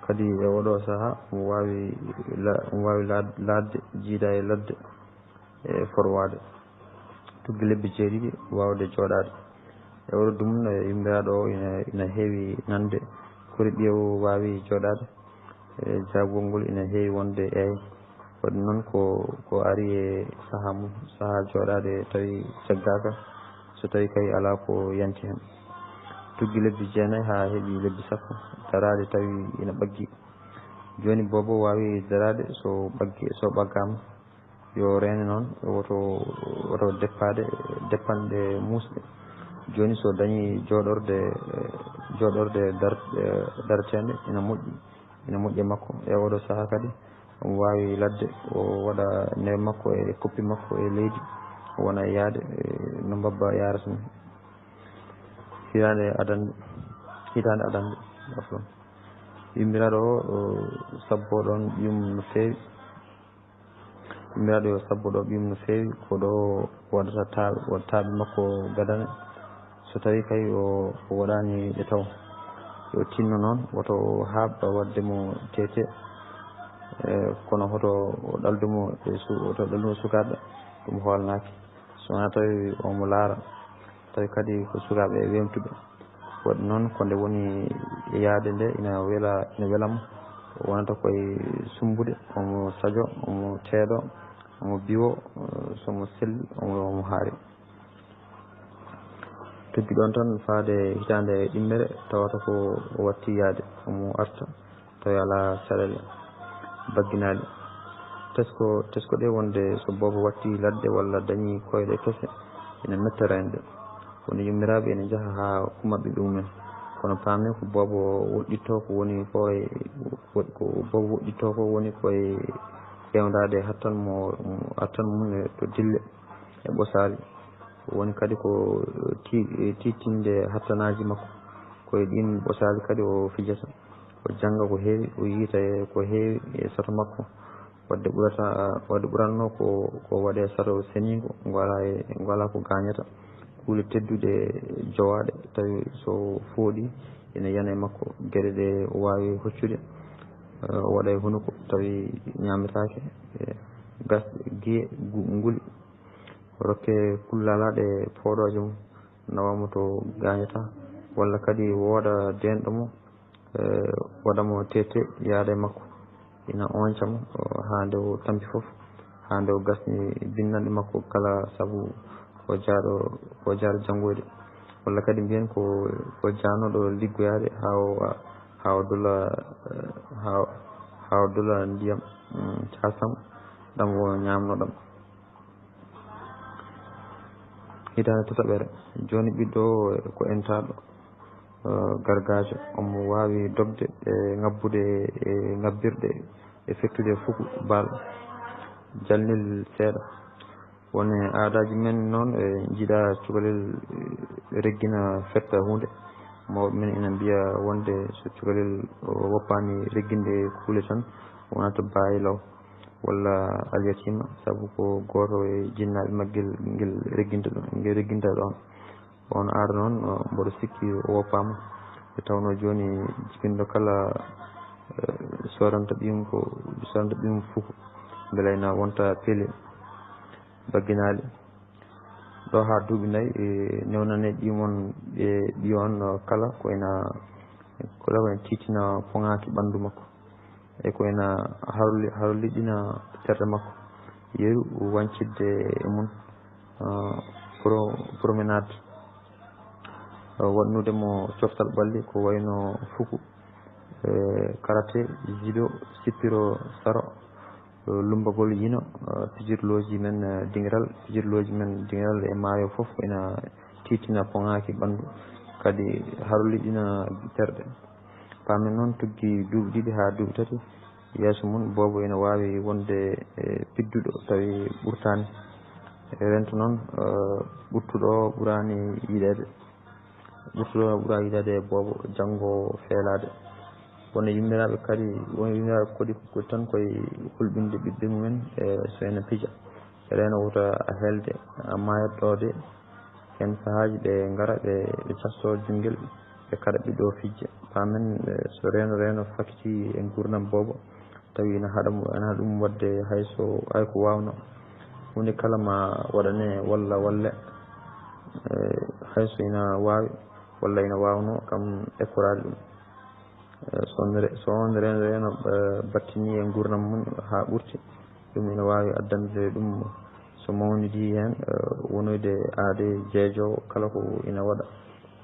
Kadi e oɗo sahaa, omo waawi la-, omo waawi laad-, laaɗde, jiida e ladde, e forwaade. Tuggi lebbi jeeɗiɗi waawde jooɗaade. E oɗo dumunna, yummiraaɗo o ina, ina heewi nande Kori ɓiyewo waawi jooɗaade. E jaagol ngol ina heewi wonde eey. Waɗi noon ko, ko ari e sahaa mum, sahaa jooɗaade tawi jaggaaka, so tawi kay alaa ko yanti heen. Tuggi lebbi jeenayi haa heɓi lebbi sappo, daraade tawi ina ɓaggi. Jooni boobo waawi daraade so ɓaggi, so ɓaggaama. Yo reene noon, woto, woto deppaade, deppanɗe muusɗe. Jooni so dañii jooɗorde, jooɗorde dar-, dareteende, ina moƴƴi, ina moƴƴi e makko. E ooɗoo sahaa kadi, omo waawi ladde, o waɗa newe makko e koppi makko e leydi, o wona e yahde, e no mbabba yahrata ni. Hitaande adannde, hitaande adannde, afwan. Yummiraaɗo o, o sabboo ɗoon ɓiyum no feewi. Yummiraaɗo yo sabbo ɗo ɓiyum no feewi, ko ɗo waɗata taaɓe, waɗa taaɓe makko gadane. So tawii kay o, o waɗaani ɗe taw, yo tinno noon, woto o haaɓ waɗde mo tete, e, kono hoto o ɗaldu mo e su-, hoto o ɗaldu mo sukaaɓe, ɗum hoolnaaki. So wonaa tawi omo laara, tawi kadi ko sukaaɓe weemtuɓe. Waɗi noon, ko nde woni e yahde nde, ina wela, ina wela mo. O wonata koye sumbude, omo sajo, omo teedo, omo biwo, eh, so mo selli, omo, omo haari. Tuggi ɗoon tan faade hitaande ɗimmere, tawata ko o watti yahde, omo arta, tawi alaa caɗeele bagginaali. Tesko, tesko ɗe wonde so boobo watti ladde walla dañi koyɗe kese, ina metta reende. Woni yummiraaɓe ina njaha haa kuma ɓiɓɓe mumen. Kono paamee ko boobo woɗɗitto ko woni ko e, ko boobo woɗɗitto ko woni ko e ƴeewndaade hattan mo, hattan mum e to dille e ɓosaali. Woni kadi ko ti-, tiiɗtinde hattanaaji makko. Ko e ɗiin ɓosaali kadi o fijata. O jannga ko heewi, o yiyta e ko heewi e sato makko. Waɗde ɓurata, waɗde ɓuratnoo ko, ko waɗee sato seniingo, ngo alaa e, ngo alaa ko gaañata. Kuule tedduɗe jowaaɗe, tawi so fooɗi ina yana e makko. Geɗe ɗe o waawi hoccude, eh, o waɗa e hunuko, tawi ñaametaake. Eh, gasɗe, giye, gu-, nguli. Rokke kullalaɗe pooɗooje mum, nawa mo to gaañata, walla kadi wooda deenɗo mo, eh, waɗa mo tete, yaada e makko. Ina oñca mo, o, haa nde o tampi fof, haa nde o gasni binnanɗe makko kala, sabu ko jaaɗo, ko jaaɗo janngoyde. Walla kadi mbiyen ko, ko jaanooɗo liggoyaade haa o, haa o dola, eh, haa, haa o dola ndiyam, mm, caasam ɗam o ñaamno ɗam. Hitaande tataɓere, jooni ɓiɗɗo o ko entaaɗo, eh, gargaajo. Omo waawi dogde e ŋabbude e ŋabbirɗe e fettude fuku baal, jalnel seeɗa. Won e aadaaji men noon, e njiɗa cukalel, eh, reggina fetta huunde. Mawɓe men ina mbiya wonde so cukalel o woppaani regginde kuule tan, wonata baayi law. Walla alyatima, sabu ko gooto e jinnaaɓe maggel ngel regginta ɗo-, ngel regginta ɗoon. On aada noon, o, mboɗo sikki o woppaama. Nde tawnoo jooni jibinɗo kala, eh, soodanta ɓiyum ko, soodanta ɓiyum fuku, mbele ina wonta pele bagginaali. Ɗo haa duuɓi nayi, e, newnanee ɓiyum on, e, ɓiyo on, o, kala ko ena, kala ko ena tiitina poŋaaki ɓanndu makko. E ko ena harli-, harliɗina terɗe makko. Yeru wañcidde e mum, ah, pro-, promenade, ah, waɗnude mo coftal ɓalli ko wayno fuku, eh, karate, judo, sippiro saro, eh, lumbagol yino, eh, pijirlooji men, eh, diŋiral, pijirlooji men diŋiral e maayo fof ina tiitina poŋaaki ɓanndu, kadi harliɗina terɗe. Paamen noon, tuggi duuɓi ɗiɗi haa duuɓi tati yeeso mum, boobo ina waawi wonde e pidduɗo, tawi ɓurtaani. E rento noon, eh, ɓurtuɗo o ɓuraani yiɗeede. Ɓurtuɗo o ɓura yiɗeede e boobo, janngo feelaade. Won e yummiraaɓe kadi, won e yummiraaɓe kadi ko tan koye hulɓinde ɓiɓɓe mumen, e so ena pija. Reeno wota a helde, a maayat ɗo de. Heen sahaaji ɓe ngara, ɓe, ɓe castoo jungel, ɓe kaɗa ɓiɗɗo o fijje. Paamen, eh, so reeno, reeno fakkiti e nguurndam boobo, tawi ina haɗa mo, ina haɗa ɗum waɗde hay so, hay ko waawnoo. Huunde kala ma waɗane walla walle, eh, hay so ina waawi walla ina waawnoo kam ekkoraade ɗum. Eh, so on re-, so on reen-, reeno, eh, battini e nguurndam mum haa ɓurti, ɗum ina waawi addande ɗum so mawnidi heen, eh, wonoyde aade jeejo kala ko ina waɗa,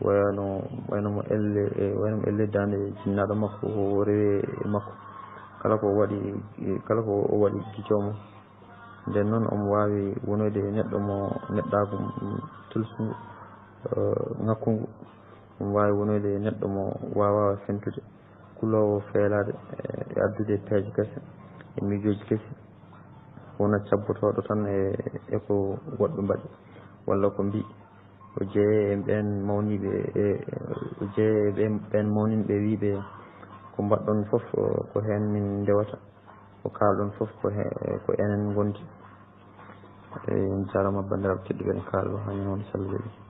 wayno, wayno mo elle, eh, wayno mo elle daande jinnaaɗo makko, o rewe e makko. Kala ko waɗi, kala ko o waɗi gijo mum. Nden noon, omo waawi wonoyde neɗɗo mo neɗɗaagu, mm, tulsungu, eh, ŋakkungu. Omo waawi wonoyde neɗɗo mo waawaa fentude, kuloowo feelaade, eh, e addude peeje kese, e miijooji kesi. Wona cabbotooɗo tan e, e ko woɗɓe mbaɗi, walla ko mbiyi. O jeeyee e ɓeen mawniiɓe, e, o jeeyee e ɓeen, ɓeen mawninɓe wiyɓe, "Ko mbaɗɗon fof, ko heen min ndewata, ko kaalɗon fof, ko he-, ko enen ngondi." Eey, on njaaraama banndiraaɓe tedduɓe, en kaalɗo haa ñande wonde, so Allah jaɓii.